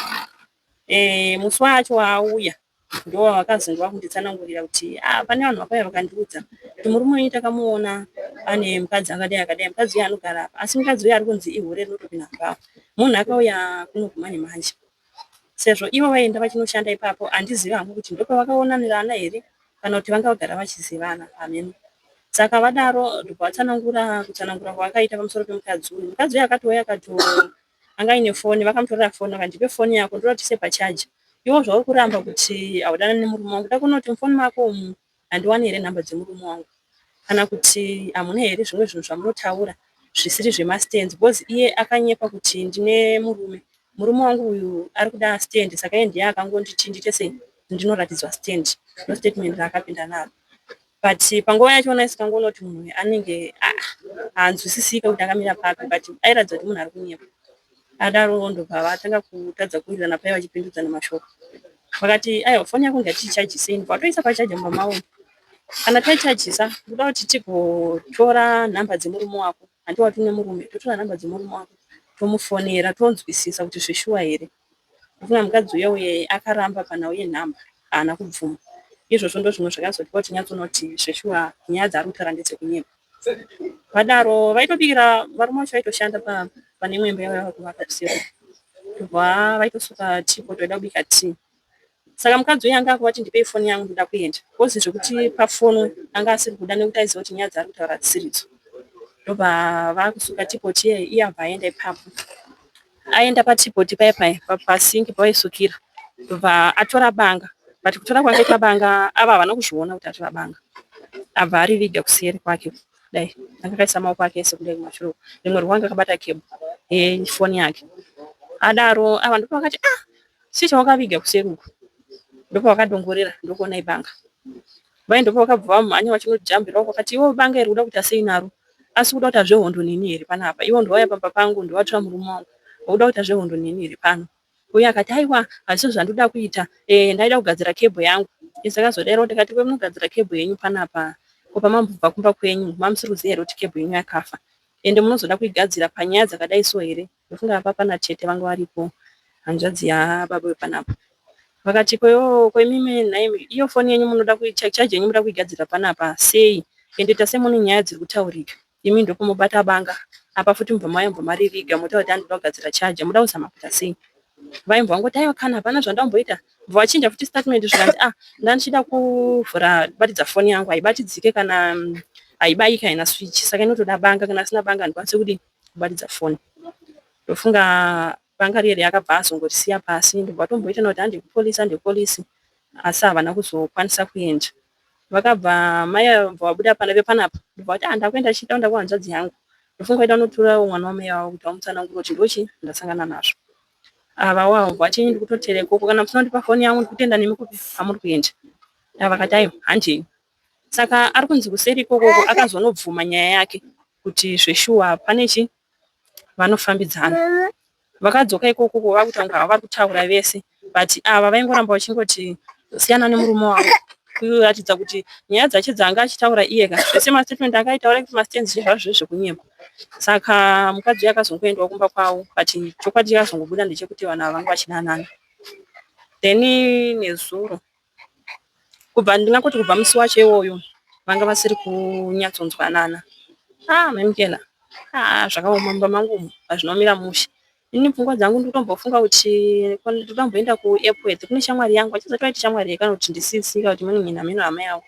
e, musi wacho waauya ndo vakazonge vakunditsanangurira kuti ah, pane vanhu vakauya vakandiudza kuti murume wenyu takamuona ane mukadzi akadai akadai mukadzi uyu anogara apa asi mukadzi uyu ari kunzi ihure rinotopinda mubhawa munhu akauya kuno kumanje manje sezvo ivo vaenda vachinoshanda ipapo handizivi hangu kuti ndopavakaonanirana here kana kuti vanga vagara vachizivana hameno saka vadaro ndobva vatsanangura kutsanangura kwavakaita pamusoro pemukadzi uyu mukadzi uyu akatouya akato anga aine foni vakamutorera foni vakati ndipe foni yako ndoda kuti tiise pachaja iwo zvauri kuramba kuti haudanani nemurume wangu da kuona kuti mufoni mako umu handiwani here nhamba dzemurume wangu kana kuti hamuna here zvimwe zvinhu zvamunotaura zvisiri zvemastands because iye akanyepa kuti ndine murume murume wangu uyu ari kuda stand saka iye ndiye akangonditi ndiite sei ndinoratidzwa stand ndo statement raakapinda naro but panguva yachona isingangoona kuti munhu uyu anenge haanzwisisike kuti akamira papi but airatidza kuti munhu ari kunyepa adaro ndobva vatanga kutadza kuwirirana paya vachipindudzana mashoko vakati aiwa foni yako ngatiichajisei ndobva vatoisa pachaja mumba mavo kana taichajisa ndoda kuti tigotora nhamba dzemurume wako handi wati une murume totora nhamba dzemurume wako tomufonera tonzwisisa kuti zveshuwa here ndofunga mukadzi uya uye akaramba panhau yenhamba haana kubvuma izvozvo ndo zvimwe zvakazotipa kuti tinyatsonoti zveshuwa nyaya dzaari kutaura ndedzekunyepa vadaro vaitobikira varume vacho vaitoshanda pane imwe imba yavaiva kuvaka kuseri ndobva vaitosuka teapot vaida kubika tea saka mukadzi uyu anga akuvati ndipei foni yangu ndoda kuenda because zvekuti pafoni anga asiri kuda nekuti aiziva kuti nyaya dzaari kutaura hadzisiridzo ndobva vakusuka teapot iye iye abva aenda ipapo aenda pateapot paya paya pasinki pavaisukira ndobva atora banga but kutora kwaakaita banga ava havana kuzviona kuti atora banga abva ariviga kuseri kwake kudai anga akaisa maoko ake ese kudai kumashure uku rimwe ruoko anga akabata cable yefoni yake adaro ava ndopavakati ah chii chawakaviga kuseri uku ndopavakadongorera ndokuona ibanga vai ndopavakabva vamhanya vachinojambira vakati iwe banga iri kuda kuita sei naro asi kuda kuita zvehondo neni here panapa iwo ndowauya pamba pangu ndowatora murume wangu wakuda kuita zvehondo neni here pano uye akati aiwa hazvisi zvandoda kuita e, ndaida kugadzira cable yangu isakazodero ndikati kwe munogadzira cable yenyu panapa ko pamambobva kumba kwenyu mamusiri kuziva here kuti cable yenyu yakafa ende munozoda kuigadzira panyaya dzakadai so here ndofunga apa pana tete vanga varipo hanzvadzi yababa vepanapa vakati koyo koimimi nhaimi iyo foni yenyu munoda chaji yenyu munoda kuigadzira panapa sei ende tase mune nyaya dziri kutaurika imi ndokumubata banga apa futi mubva mauya mubva maririga motaura kuti andoda kugadzira chaja muda kuzama kuita sei vaimbwa vangoti aiwa kana hapana zvandamboita bva vachinja futi statement zvikanzi ah ndandichida kuvhura batidza foni yangu haibatidzike kana haibayiki haina switch saka inotoda banga kana asina banga handikwanisi kudi kubatidza foni ndofunga banga riye akabva azongorisiya pasi ndobva tomboita nekuti hande kupolisi hande kupolisi asi havana kuzokwanisa kuenda vakabva mai vabva vabuda pana vepanapa ndobva vati ah ndakuenda chida kuenda kuhanzvadzi yangu ndofunga vaida kunotora mwana wamai vavo kuti vamutsanangure kuti ndochi ndasangana nazvo ava wavo vati ndikutotera ikoko kana musina kundipa foni yangu ndikutoenda nemi kupi kwamuri kuenda ava vakati aiwa handei saka ari kunzi kuseri ikokoko akazonobvuma nyaya yake. kuti zveshuwa pane chi vanofambidzana. Vakadzoka ikoko vakuita kunge vari kutaura vese but ava vaingoramba vachingoti siyana nemurume wako kuratidza kuti nyaya dzacho dzaanga achitaura iye ka zvese mastatement anga aitaura ekuti mastands zvazvo zvezvekunyepa. Saka mukadzi uyu akazongoendawo kumba kwavo but chokwadi chakazongobuda ndechekuti vanhu ava vanga vachidanana. Then nezuro kubva ndingangoti kubva musi wacho iwoyo vanga vasiri kunyatsonzwanana. Ah mai Mukela ah zvakaoma mumba mangu umu hazvina kumira mushe. Ini pfungwa dzangu ndinotombofunga kuti ndotomboenda kuEpworth kune shamwari yangu achizoti vaiti shamwari here kana kuti ndisisi kana kuti munin'ina hameno hama yavo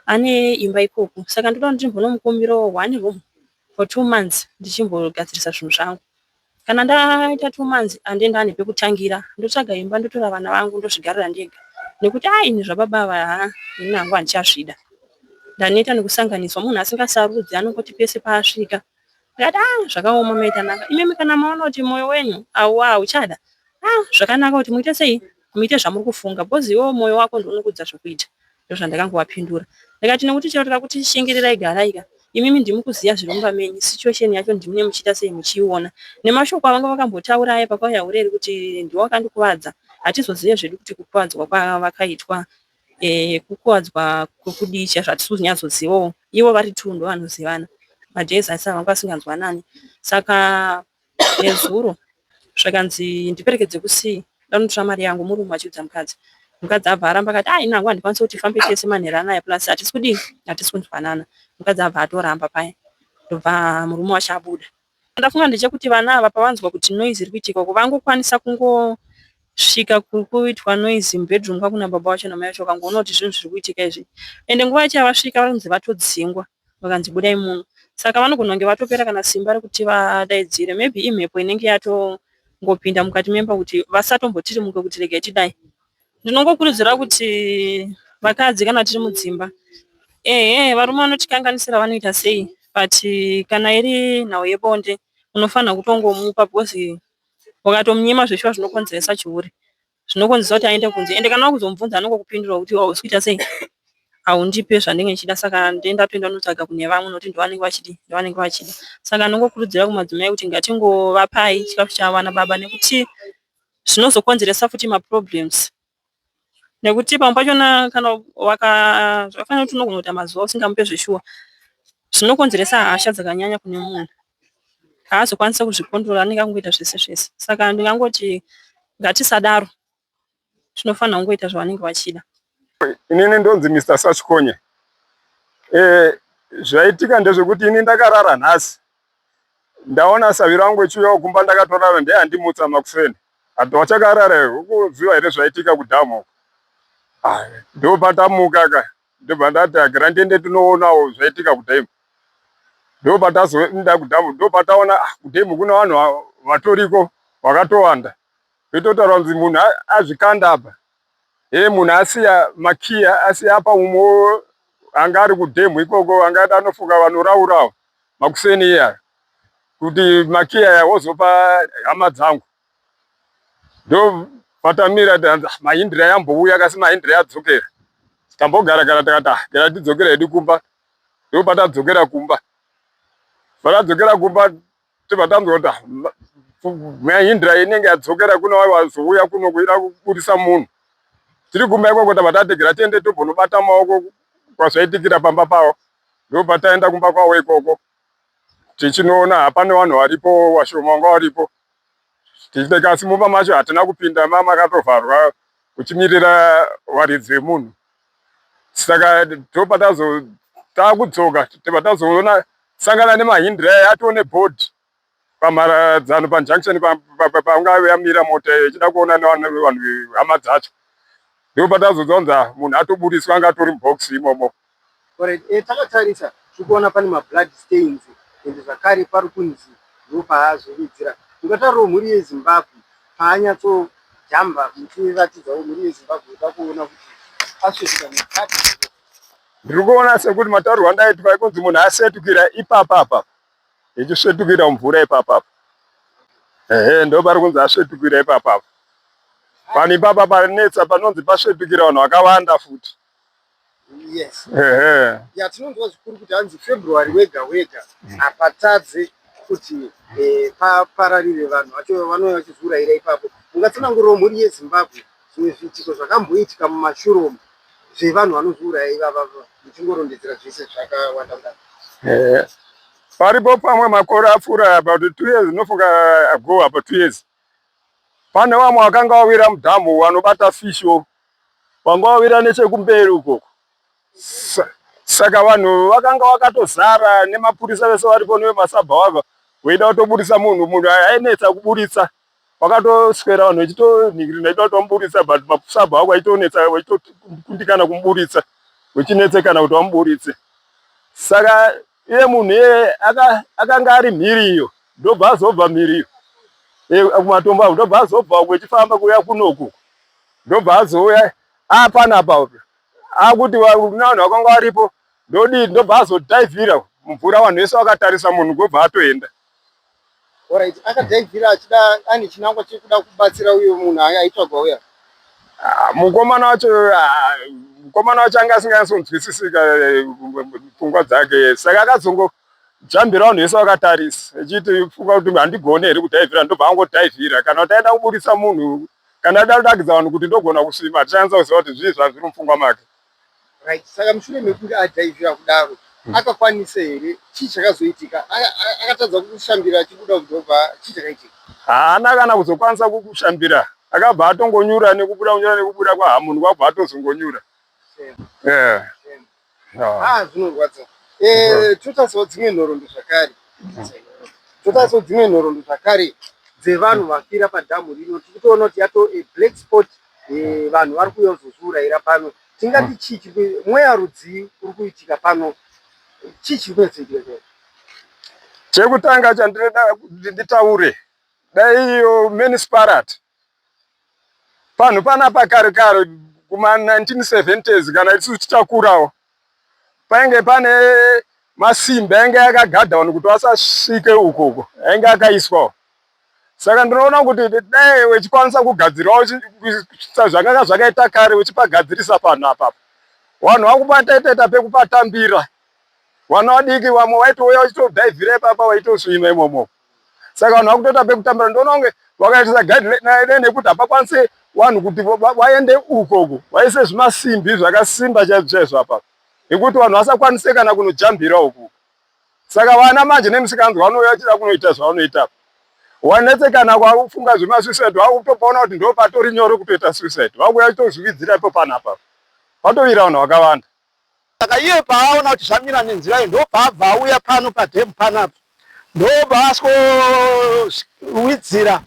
ane imba ikoko saka ndoda kuti ndimbonomukumbirawo one room for 2 months ndichimbogadzirisa zvinhu zvangu. Kana ndaita 2 months handei ndaane pekutangira ndotsvaga imba ndotora vana vangu ndozvigarira ndega nekuti ah ini zvababa ava haa ini hangu handichazvida. Ndaneta nekusanganiswa munhu asingasarudzi anongoti pese paasvika. Ndikati ah zvakaoma mai Tanaka imimi kana maona kuti moyo wenyu hauchada ah zvakanaka kuti muite sei muite zvamuri kufunga because iwewe moyo wako ndiwo unokuudza zvekuita. Ndozvandakangovapindura ndikati nekuti chero tikakuti shingirirai garai ka imimi ndimi kuziva zviri mumba menyu situation yacho ndimi muchiita sei muchiiona. Nemashoko avanga vakambotaura aya pakauya Hureri kuti ndiwe wakandikuvadza hatizozive zvedu kuti kukuvadzwa kwavakaitwa kukuvadzwa kwekudii chaizvo hatisi kunyatsozivawo. Ivo vari two ndovanozivana madays asi vanga vasinganzwanani saka nezuro zvakanzi ndiperekedze kusea ndanotora mari yangu murume achiudza mukadzi. Mukadzi abva aramba akati ah ini hangu handikwanisi kuti tifambe tese manheru anaya plus hatisi kudii hatisi kunzwanana. Mukadzi abva atoramba paya ndobva murume wacho abuda. Chandafunga ndechekuti vana ava pavanzwa kuti noise iri kuitika uko vangokwanisa kungosvika kuri kuitwa noise mubedroom kwakuna baba vacho namai vacho vakangoona kuti zvinhu zviri kuitika izvi. Ende nguva yacho yavasvika vanonzi vatodzingwa vakanzi budai muno. Saka vanogona kunge vatopera kana simba rekuti vadaidzire maybe imhepo inenge yatongopinda mukati memba kuti vasatombotirimuke kuti regai tidai. Ndinongokurudzira kuti vakadzi kana tiri mudzimba ehe varume vanotikanganisira vanoita sei but kana iri nhau yebonde unofanira kutongomupa because ukatomunyima zveshuwa zvinokonzeresa chihure. Zvinokonzeresa kuti aende kunze ende kana wakuzomubvunza anongokupindura kuti hausi kuita sei haundipe zvandinenge ndichida saka ndee ndatoenda kunotsvaga kune vamwe nokuti ndovanenge vachidii ndovanenge vachida. Saka ndinongokurudzira kumadzimai kuti ngatingovapai chikafu chavo vana baba nekuti zvinozokonzeresa futi maproblems nekuti pamwe pachona kana waka zvakafanana nekuti unogona kuita mazuva usingamupe zveshuwa zvinokonzeresa hasha dzakanyanya kune munhu haazokwanisi kuzvikondrora anenge akungoita zvese zvese saka ndingangoti ngatisadaro tinofanira kungoita zvavanenge vachida. Inini ndonzi Mr Sachikonye. Eh, zvaitika ndezvekuti ini ndakarara nhasi ndaona savi rangu echiuya kumba ndakatorara ndiye andimutsa makuseni ati wachakarara here ukuziva here zvaitika kudhamu uko ah, ndopatamuka ka ndobva ndati agara ndiende tinoonawo zvaitika kudhamu ndopatazoenda kudhamu ndopataona ah, kudhamu kuna vanhu vatoriko vakatowanda kuitotaura kunzi munhu azvikanda apa Hee munhu asiya makiya asiya apa umwe anga ari kudhemhu ikoko anga anofuka vanoraurawo makuseni iyaya kuti makiya aya wozopa hama dzangu ndo patamira tanzi ah, mahindira yambouya kasi mahindira yadzokera tambogara gara takati ah, gara tidzokera hedu kumba ndo patadzokera kumba patadzokera kumba tobva tanzwa kuti ah, mahindra inenge yadzokera kuno wazouya kuno kuida kubudisa munhu tiri kumba ikoko tabva tategera tiende tombonobata maoko kwazvaitikira pamba pavo ndobva taenda kumba kwavo ikoko tichinoona hapane vanhu varipo vashoma vanga varipo tichiteka asi mumba macho hatina kupinda ma makatovharwa kuchimirira varidzi vemunhu saka ndopatazo takudzoka tobva tazoona sangana nemahindira aya atone board pamharadzano pajunction panga yamira mota iyo ichida kuona nevanhu hama dzacho ndopatazonzwa kunzi ah, munhu atoburitswa anga atori mubox imomo. Alright, eh, takatarisa tiri kuona pane mablood stains and zvakare pari kunzi ndopaazovedzera. Ungataurawo mhuri yeZimbabwe paanyatsojamba muchiratidzawo mhuri yeZimbabwe kuda kuona kuti asvetuka neblood. Ndiri kuona sekuti mataurirwo andaitwa ekunzi munhu asvetukira ipapa apa ichisvetukira mumvura ipapa apa. Ehe, ndopari kunzi asvetukira ipapa apa. Panhu ipapa panetsa panonzi pasvetukira vanhu vakawanda futi. Yes. Ehe. Ya tinonzwa zvikuru kuti hanzi February wega wega hapatadze kuti eh, papararire vanhu vacho vanouya vachizviurayira ipapo. Ungatsanangurirawo mhuri yeZimbabwe zvimwe zviitiko zvakamboitika mumashure umu zvevanhu vanozviuraya ivava muchingorondedzera zvese zvakawanda kudaro. Eh, paripo pamwe makore apfuura about 2 years ndinofunga ago apa 2 years pane vamwe vakanga vawira mudhamu vanobata fisho vanga vawira nechekumberi ukoko. Saka vanhu vakanga vakatozara nemapurisa vese varipo nevemasabha wava veida kutoburitsa munhu, munhu ainetsa kuburitsa. Vakatoswera vanhu vechitonhingirina vachida kuti vamuburitsa but masabha ako aitonetsa vachitokundikana kumuburitsa vechinetsekana kuti vamuburitse. Saka iye munhu iyeye akanga ari mhiri iyo ndobva azobva mhiri iyo eh, kumatombo avo ndobva azobva uko echifamba kuuya kunoku ndobva azouya apanapa akuti vanhu vakanga varipo ndodii ndobva azodhaivhira mumvura vanhu vese vakatarisa munhu ndobva atoenda. Alright, akadhaivhira achida ane chinangwa chekuda kubatsira uyo munhu aitsvagwa uya. Ah, mukomana wacho ah, mukomana wacho anga asinganyatsonzwisisika eh, pfungwa dzake saka akazongojambira vanhu vese vakatarisa echiti pfungwa kuti handigone here kudhaivhira ndobva angodhaivhira kana kuti aida kuburitsa munhu kana aida kurakidza vanhu kuti ndogona kusvima hatichanyatsa kuziva kuti zvii zvazviri mupfungwa make. Right, saka mushure mekunge adhaivhira kudaro akakwanisa here chii chakazoitika akatadza kushambira achibuda kudhobha chii chakaitika? Haana kana kuzokwanisa kushambira akabva atongonyura nekubuda kunyura nekubuda kwahamunhu kwabva atozongonyura. Yeah. Ah, zvinorwadza. Eh, totarisawo dzimwe nhoroondo zvakare. Totarisawo dzimwe nhoroondo zvakare dzevanhu vafira padhamu rino. Tiri kutoona kuti yato a black spot eh, vanhu vari kuuya kuzozviurayira pano. Tingati chii chiri mweya rudzii uri kuitika pano? Chii chiri kunyatsoitika chaizvo? Chekutanga chandinoda kuti nditaure dai iyo municipality Panhu panapa kare kare kuma 1970s kana isusu tichakurawo painge pane masimbi ainge akagadha vanhu kuti vasasvike ukoko ainge akaiswawo. Saka ndinoona kuti dai vechikwanisa kugadzirawo zvakanga zvakaita kare vechipagadzirisa panhu apapa. Vanhu vakupataitaita pekupatambira. Vana vadiki vamwe vaitouya vachitodhaivhira ipapa vaitosvima imomo. Saka vanhu vakutoita pekutambira ndoona kunge vakaitisa guideline yekuti hapakwanise vanhu kuti vaende uko uko vaise zvimasimbi zvakasimba chaizvo chaizvo apa nekuti vanhu vasakwanise kana kunojambira uku. Saka vana manje nemisikanzwa vanouya vachida kunoita zvavanoita apa. Wanetsekana kwakufunga zvemasuicide wakutopaona kuti ndopatori nyore kutoita suicide vakuuya vachitozvividzira ipo panapa patovira vanhu vakawanda. Saka iye paaona kuti zvamira nenzira iyi ndopaabva auya pano padhemu panapa ndopaasikowidzira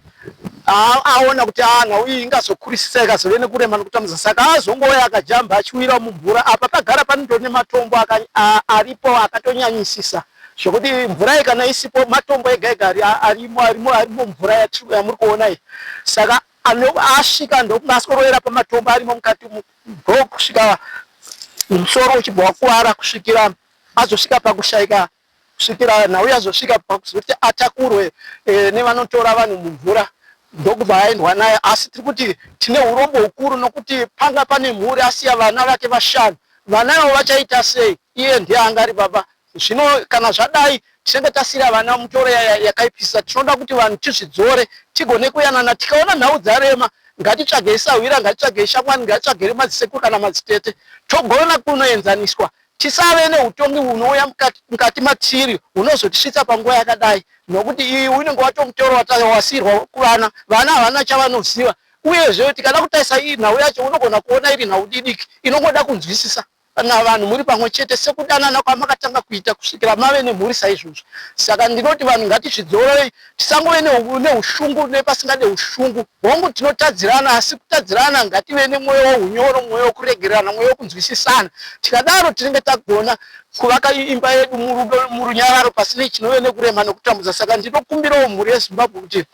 aona kuti ah, nhau iyi ingazokurisisa ikazove nekurema nekutambudza saka azongouya akajamba achiwira mumvura apa pagara panotori nematombo aripo akatonyanyisisa zvekuti mvura iyi kana isipo matombo ega ega arimo arimo arimo mvura yamuri kuona iyi saka asvika ndokunge asikorovera pamatombo arimo mukati ndokusvika musoro uchibva wakuvara kusvikira azosvika pakushaika kusvikira nhau yazosvika pakuzoti atakurwe e, nevanotora vanhu mumvura ndokubva aendwa naye asi tiri kuti tine urombo hukuru nokuti panga pane mhuri asiya vana vake vashanu vana avo vachaita sei iye ndiye anga ari baba Zvino kana zvadai tinenge tasiira vana mutoro yakaipisa. Tinoda kuti vanhu tizvidzore tigone kuyanana. Tikaona nhau dzarema ngatitsvagei sahwira, ngatitsvagei shamwari, ngatitsvagei madzisekuru kana madzitete togona kunoenzaniswa. Tisave nehutongi hunouya mukati matiri hunozotisvitsa panguva yakadai nokuti iyi unenge watomutoro wasiirwa kuvana. Vana havana chavanoziva uyezve tikada kutarisa iyi nhau yacho unogona kuona iri nhau didiki inongoda kunzwisisa. Kana vanhu muri pamwe chete sekudanana kwamakatanga kuita kusvikira mave nemhuri saizvozvo. Saka ndinoti vanhu ngatizvidzorei tisangove neushungu nepasingade ushungu. Hongu tinotadzirana asi kutadzirana ngative nemwoyo weunyoro, mwoyo wekuregererana, mwoyo wekunzwisisana. Tikadaro tinenge tagona kuvaka imba yedu murudo, murunyararo pasine chinove nekurema nekutambudza. Saka ndinokumbirawo mhuri yeZimbabwe kuti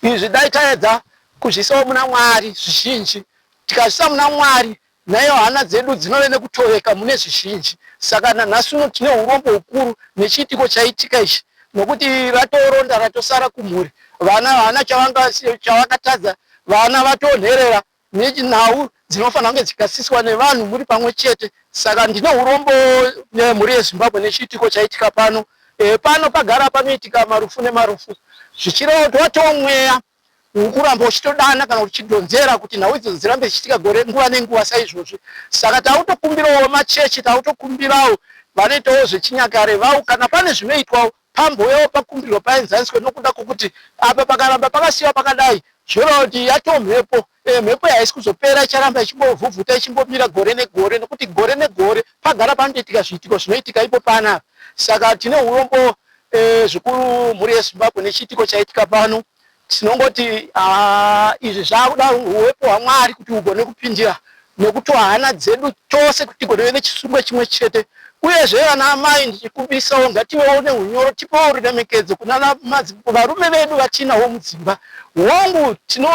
izvi dai taedza kuzviisawo muna Mwari zvizhinji. Tikazviisa muna Mwari Naiyo hana dzedu dzinove nekutoveka mune zvizhinji. Saka nanhasi uno tine hurombo hukuru nechiitiko chaitika ichi nokuti ratoronda ratosara kumhuri. Vana havana chavakatadza, vana vatonherera nenhau dzinofanira kunge dzikasiswa nevanhu muri pamwe chete. Saka ndine urombo nemhuri yeZimbabwe nechiitiko chaitika pano. E, pano pagara panoitika marufu nemarufu zvichireva kuti watoo mweya uri kuramba uchitodana kana uchidhonzera kuti nhau idzodzo dzirambe dzichiitika gore nguva nenguva saizvozvi. Saka takutokumbirawo machechi, takutokumbirawo vanoitawo zvechinyakare vau kana pane zvinoitwawo pambouyawo pakumbirwa paenzaniswe nokuda kwokuti apa pakaramba pakasiyiwa pakadai zvoreva kuti yatoo mhepo. E, mhepo iyi haisi kuzopera icharamba ichingovhuvhuta ichingomira gore negore nokuti gore negore pagara panotoitika zviitiko zvinoitika ipo panapa. Saka tine urombo e, zvikuru mhuri yeZimbabwe nechiitiko chaitika pano. Tinongoti ah, izvi zvakuda huwepo hwaMwari kuti hugone kupindira nekuti hana dzedu tose kuti tigone nechisungo chimwe chete. Uyezve vana amai ndichikumbirisawo ngativewo nehunyoro tipewo ruremekedzo kuna varume vedu vatinawo mudzimba. Hongu tino,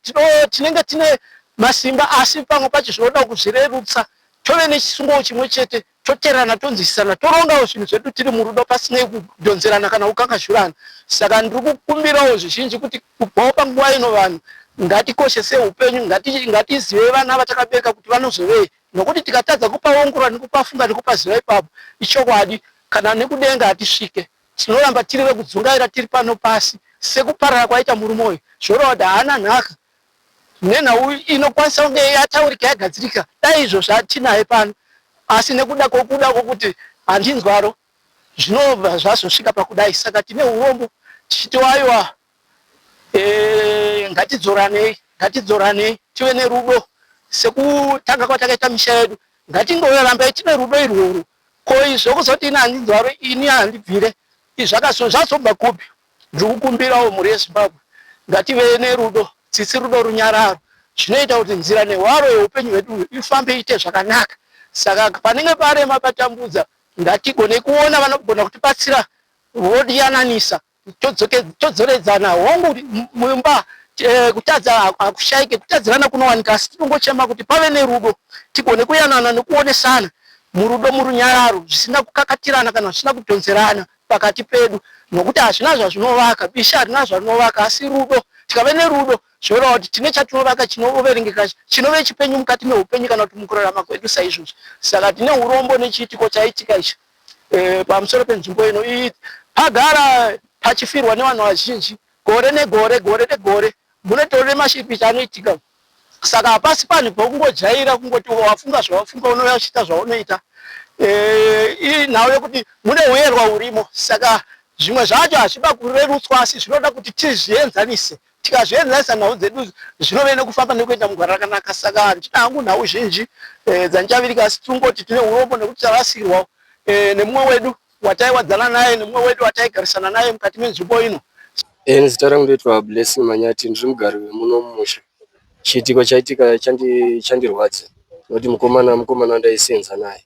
tino, tinenge tine masimba asi pamwe pacho zvinoda kuzvirerutsa tove nechisungowo chimwe chete toterana tonzwisisana torongawo zvinhu zvedu tiri murudo pasinei kudhonzerana kana kukakazhurana. Saka ndiri kukumbirawo zvizhinji kuti kubvawo panguva ino vanhu ngatikoshesei upenyu, ngatizivei vana vatakabereka kuti vanozovei nokuti tikatadza kupaongorora nekupafunga nekupaziva ipapo ichokwadi kana nekudenga hatisvike. Tinoramba tiri vekudzungaira tiri pano pasi sekuparara kwaita murume uyu zvoreva kuti haana nhaka Nenhau inokwanisa kunge yataurika yagadzirika dai izvo zvatinaye pano asi nekuda kwokuda kwokuti handinzwaro zvinobva zvazosvika pakudai saka tine urombo tichiti aiwa e, ngatidzoranei ngatidzoranei tive nerudo sekutanga kwatakaita misha yedu ngatingorambai tine rudo irworwo ko izvo kuzoti ini handinzwaro ini handibvire izvi zvazobva kupi Ndiri kukumbirawo mhuri yeZimbabwe ngativei nerudo, tsitsi, rudo, runyararo zvinoita kuti nzira nehwaro yeupenyu hwedu ifambe iite zvakanaka. Saka panenge parema patambudza ngatigonei kuona vanogona kutibatsira vodiyananisa todzoredzana. Hongu mumba eh, kutadza hakushaike, kutadzirana kunowanika asi tinongochema kuti pave nerudo tigone kuyanana nekuonesana murudo murunyararo zvisina kukakatirana kana zvisina kudhonzerana pakati pedu nokuti hazvina zvazvinovaka, bishi harina zvarinovaka asi rudo. Tikave nerudo zvinoreva kuti tine chatinovaka chinoverengeka chinove chipenyu mukati meupenyu kana kuti mukurarama kwedu saizvozvo. Saka tine urombo nechiitiko chaitika ichi e, pamusoro penzvimbo ino iyi pagara pachifirwa nevanhu vazhinji gore negore gore negore munotori nemashiripiti anoitika saka hapasi panhu pokungojaira kungoti wafunga zvawafunga unouya uchiita zvaunoita eh, inhau yekuti mune huyerwa hurimo saka zvimwe zvacho hazviba kurerutswa asi zvinoda kuti tizvienzanise tikazvienzanisa nhau dzedu zvinove nekufamba nekuenda mugwara rakanaka saka handina hangu nhau zhinji eh, dzandichavirika asi tingoti tine urombo nekuti tarasikirwa eh, nemumwe wedu wataiwadzana naye nemumwe wedu wataigarisana naye mukati menzvimbo ino. Ini zita rangu ndoitwa Blessing Manyati, ndiri mugari wemuno mumusha. Chiitiko chaitika chandirwadza nekuti mukomana mukomana wandaisenza naye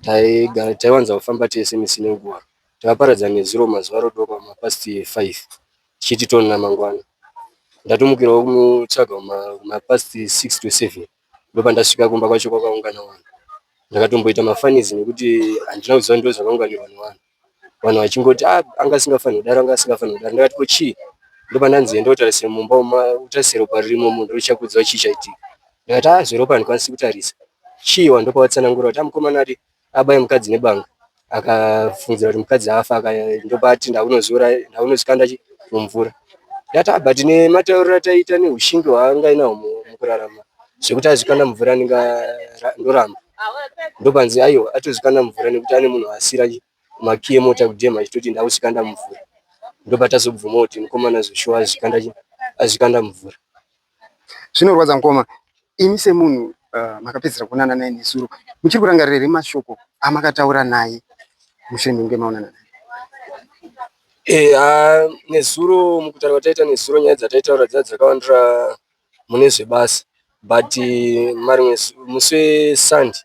taigara taiwanza kufamba tese misi nenguva. Takaparadzana nezuro mazuva rodoka mapast 5 tichiti toonana mangwana. Ndatomukirawo kumutsvaga kumapast 6 to 7 ndopandasvika kumba kwacho kwakaungana vanhu ndakatomboita mafanizi nekuti handina kuziva ndo zvakaunganirwa nevanhu vanhu vachingoti ah, anga asingafaniri kudaro anga asingafaniri kudaro ndakati ko chii ndopandanzi enda utarise mumba utarise ropa ririmo munhu ndochakuudza chii chaitika ndakati ah zveropa handikwanisi kutarisa chii wandopavatsanangura kuti amukomana ah, ari abaya mukadzi nebanga akafungidzira kuti mukadzi afa ndopaati ndakunozviuraya ndakunozvikanda chi mumvura ndati ah but nematauriro ataita neushingi hwaanga inahwo mukurarama zvekuti azvikanda mumvura ndoramba ndopanzi aiwa atozvikanda mumvura nekuti ane munhu asira makiyi emota kudhema achitoti ndakuzvikanda mumvura ndopatazobvuma kuti mukomana zveshuwa azvikanda chi azvikanda mumvura Zvinorwadza mukoma, imi semunhu uh, makapedzisira kuonana naye nezuro, muchiri kurangarira here mashoko amakataura naye mushure mekunge maonana naye? Eh, ah, nezuro mukutaura kwataita nezuro nyaya dzataitaura dzaa dzakawandira mune zvebasa but eh, marimwe musi wesunday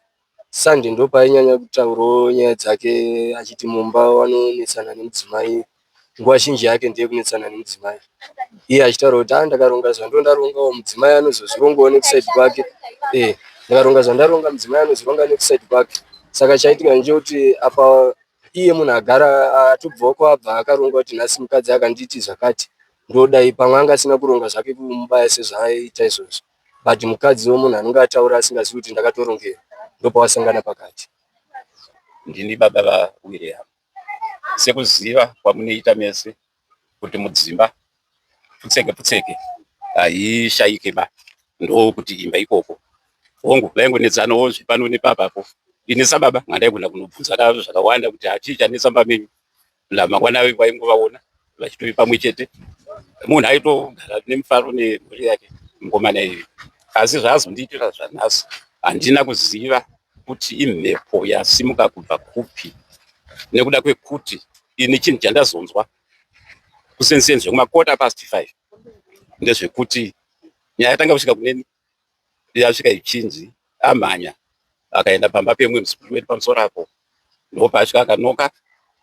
Sunday ndopainyanya kutaurawo nyaya dzake achiti mumba vanonetsana nemudzimai. Nguva zhinji yake ndeyekunetsana nemudzimai. Iye achitaura kuti ah ndakaronga zvandondarongawo mudzimai anozozvirongawo nekusaidi kwake. Eh, ndakaronga zvandaronga mudzimai anozvironga nekusaidi kwake. Saka chaitika ndechekuti apa iye munhu agara atobvawo kwaabva akaronga kuti nhasi mukadzi akanditi zvakati ndodai pamwe anga asina kuronga zvake kumubaya sezvaaiita izvozvo. But mukadzi wemunhu anenge ataura asingazivi kuti ndakatorongera, ndopawasangana pakati. Ndini baba vaWilliam. Sekuziva kwamunoita mese kuti mudzimba pfutseke pfutseke haishaike ba, ndokuti imba ikoko. Hongu, vaingonetsanawo zvepano nepapapo. Ini sababa handaigona kunobvunza zvakawanda kuti hachii chanetsa mumba menyu. Mangwana vaingovaona vachitove pamwe chete. Munhu aitogara nemufaro nemhuri yake mukomana iyoyo. Asi zvaazondiitira zvanhasi handina kuziva kuti imhepo yasimuka kubva kupi nekuda kwekuti ini chinhu chandazonzwa kuseni zvekuma 5:15 ndezvekuti nyaya yatanga kusvika kuneni yasvika ichinzi amhanya akaenda pamba pemumwe muzukuru wedu pamusoro apo, ndopaasvika akanoka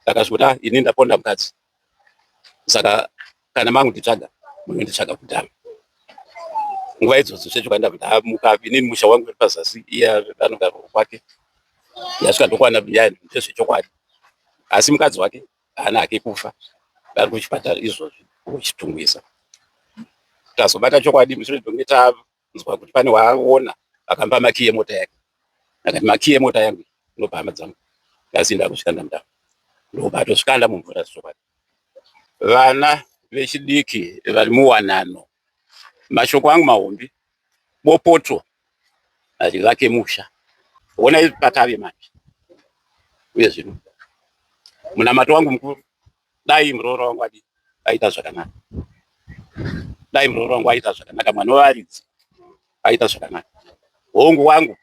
akasvika kuti ini ndaponda mukadzi, saka kana mangunditsvaga munonditsvaga kudhara. Nguva idzodzo zvechokwadi ndabva ndamuka, inini musha wangu uri pazasi, iye anogara kwake. Yasvika ndokwana nyaya ndezvechokwadi, asi mukadzi wake haana hake kufa, ari kuchipatara izvozvi kuChitungwiza. Tazobata chokwadi mushure mekunge tanzwa kuti pane waaona akamupa makiyi emota yake, akati makiyi emota yangu ndopa hama dzangu, asi ndakusvikanda mudhamu, ndobva atosvikanda mumvura zvechokwadi. Vana vechidiki vari muwanano, mashoko angu mahombe, bopoto harivake musha. Honai patave manje. Uye zvino munamato wangu mukuru, dai muroora wangu adi aita zvakanaka, dai muroora wangu aita zvakanaka, mwana wevaridzi aita zvakanaka. Hongu wangu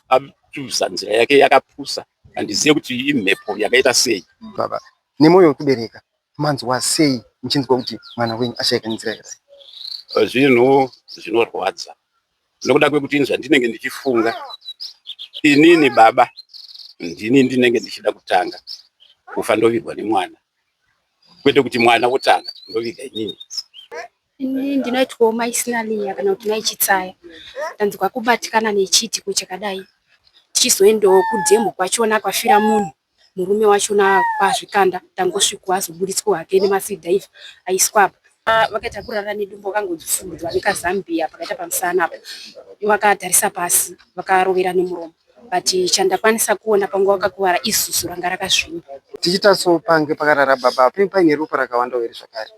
atuza nzira yake yakapusa, handizive kuti imhepo yakaita sei. Baba, nemwoyo wekubereka, manzwa sei muchinzwa kuti mwana wenyu ashaika nenzira yakadai? Zvinhu zvinorwadza nokuda kwekuti ini zvandinenge ndichifunga, inini baba ndini ndinenge ndichida kutanga kufa ndovigwa nemwana, kwete kuti mwana wotanga ndoviga inini. Ini ndinoitwawo Mai Sinalia kana kuti Mai Chitsaya. Ndanzwa kubatikana nechiitiko chakadai. Tichizoendawo kudhemu kwachona kwafira munhu. Murume wachona kwazvikanda tangosvika azoburitswa hake nemasidhaivha aiswa apa. Vakaita kurara nedumbu vakangofudzwa nekazambia pakaita pamusana apa. Vakatarisa pasi vakarovera nemuromo. But chandakwanisa kuona panguva vakakuvara izuzu ranga rakazvimba. Tichitarisa pange pakarara baba apa paine ropa rakawanda here zvakare?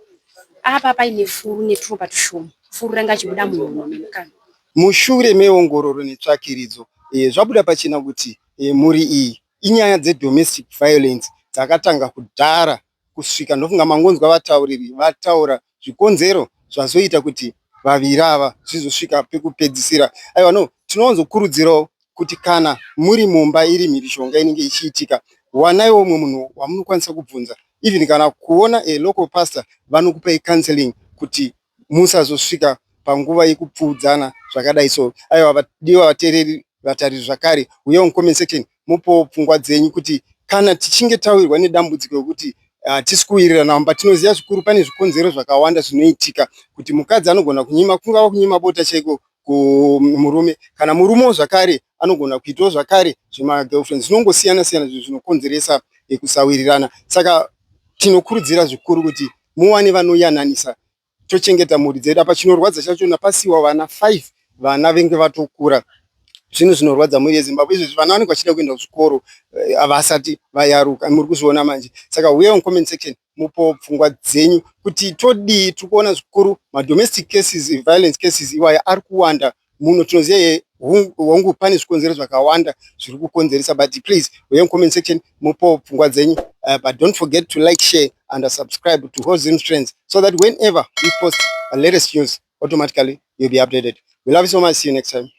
Apa paine furu neturopa tushoma. Furu ranga richibuda muhuro memukanwa. Mushure meongororo netsvakiridzo, zvabuda pachena kuti mhuri iyi inyaya dzedomestic violence dzakatanga kudhara kusvika ndofunga mangonzwa vatauriri vataura zvikonzero zvazoita kuti vaviri ava zvizosvika pekupedzisira. Aiwa no, tinowanzokurudzirawo kuti kana muri mumba iri mhirizhonga inenge ichiitika, wanaiwo umwe munhu wamunokwanisa kubvunza, even kana kuona a local pastor vanokupai counseling kuti musazosvika panguva yekupfuudzana zvakadai so. Aiwa vadiwa vateereri, vatariri zvakare, uyewo mucomment section mupowo pfungwa dzenyu kuti kana tichinge tawirwa nedambudziko rekuti hatisi kuwirirana mumba, tinoziva zvikuru pane zvikonzero zvakawanda zvinoitika kuti mukadzi anogona kunyima, kungava kunyima bota chaiko kumurume, kana murumewo zvakare anogona kuitawo zvakare zvemagirlfriends. Zvinongosiyana siyana zvinhu zvinokonzeresa kusawirirana, saka tinokurudzira zvikuru kuti muwane vanoyananisa tochengeta mhuri dzedu. Apa chinorwadza chachona pasiwa vana 5, vana venge vatokura. Zvinhu zvinorwadza mhuri yeZimbabwe. Izvezvi vana vanenge vachida kuenda kuzvikoro vasati vayaruka, muri kuzviona manje. Saka huyai mucomment section mupowo pfungwa dzenyu kuti todii. Tiri kuona zvikuru madomestic cases, violence cases iwaya ari kuwanda muno. Tinoziva hongu pane zvikonzero zvakawanda zviri kukonzeresa, but please huyai mucomment section mupowo pfungwa dzenyu. But don't forget to like, share and subscribe to Hot Zim Trends so that whenever we post a latest news, automatically you'll be updated. We love you so much. See you next time.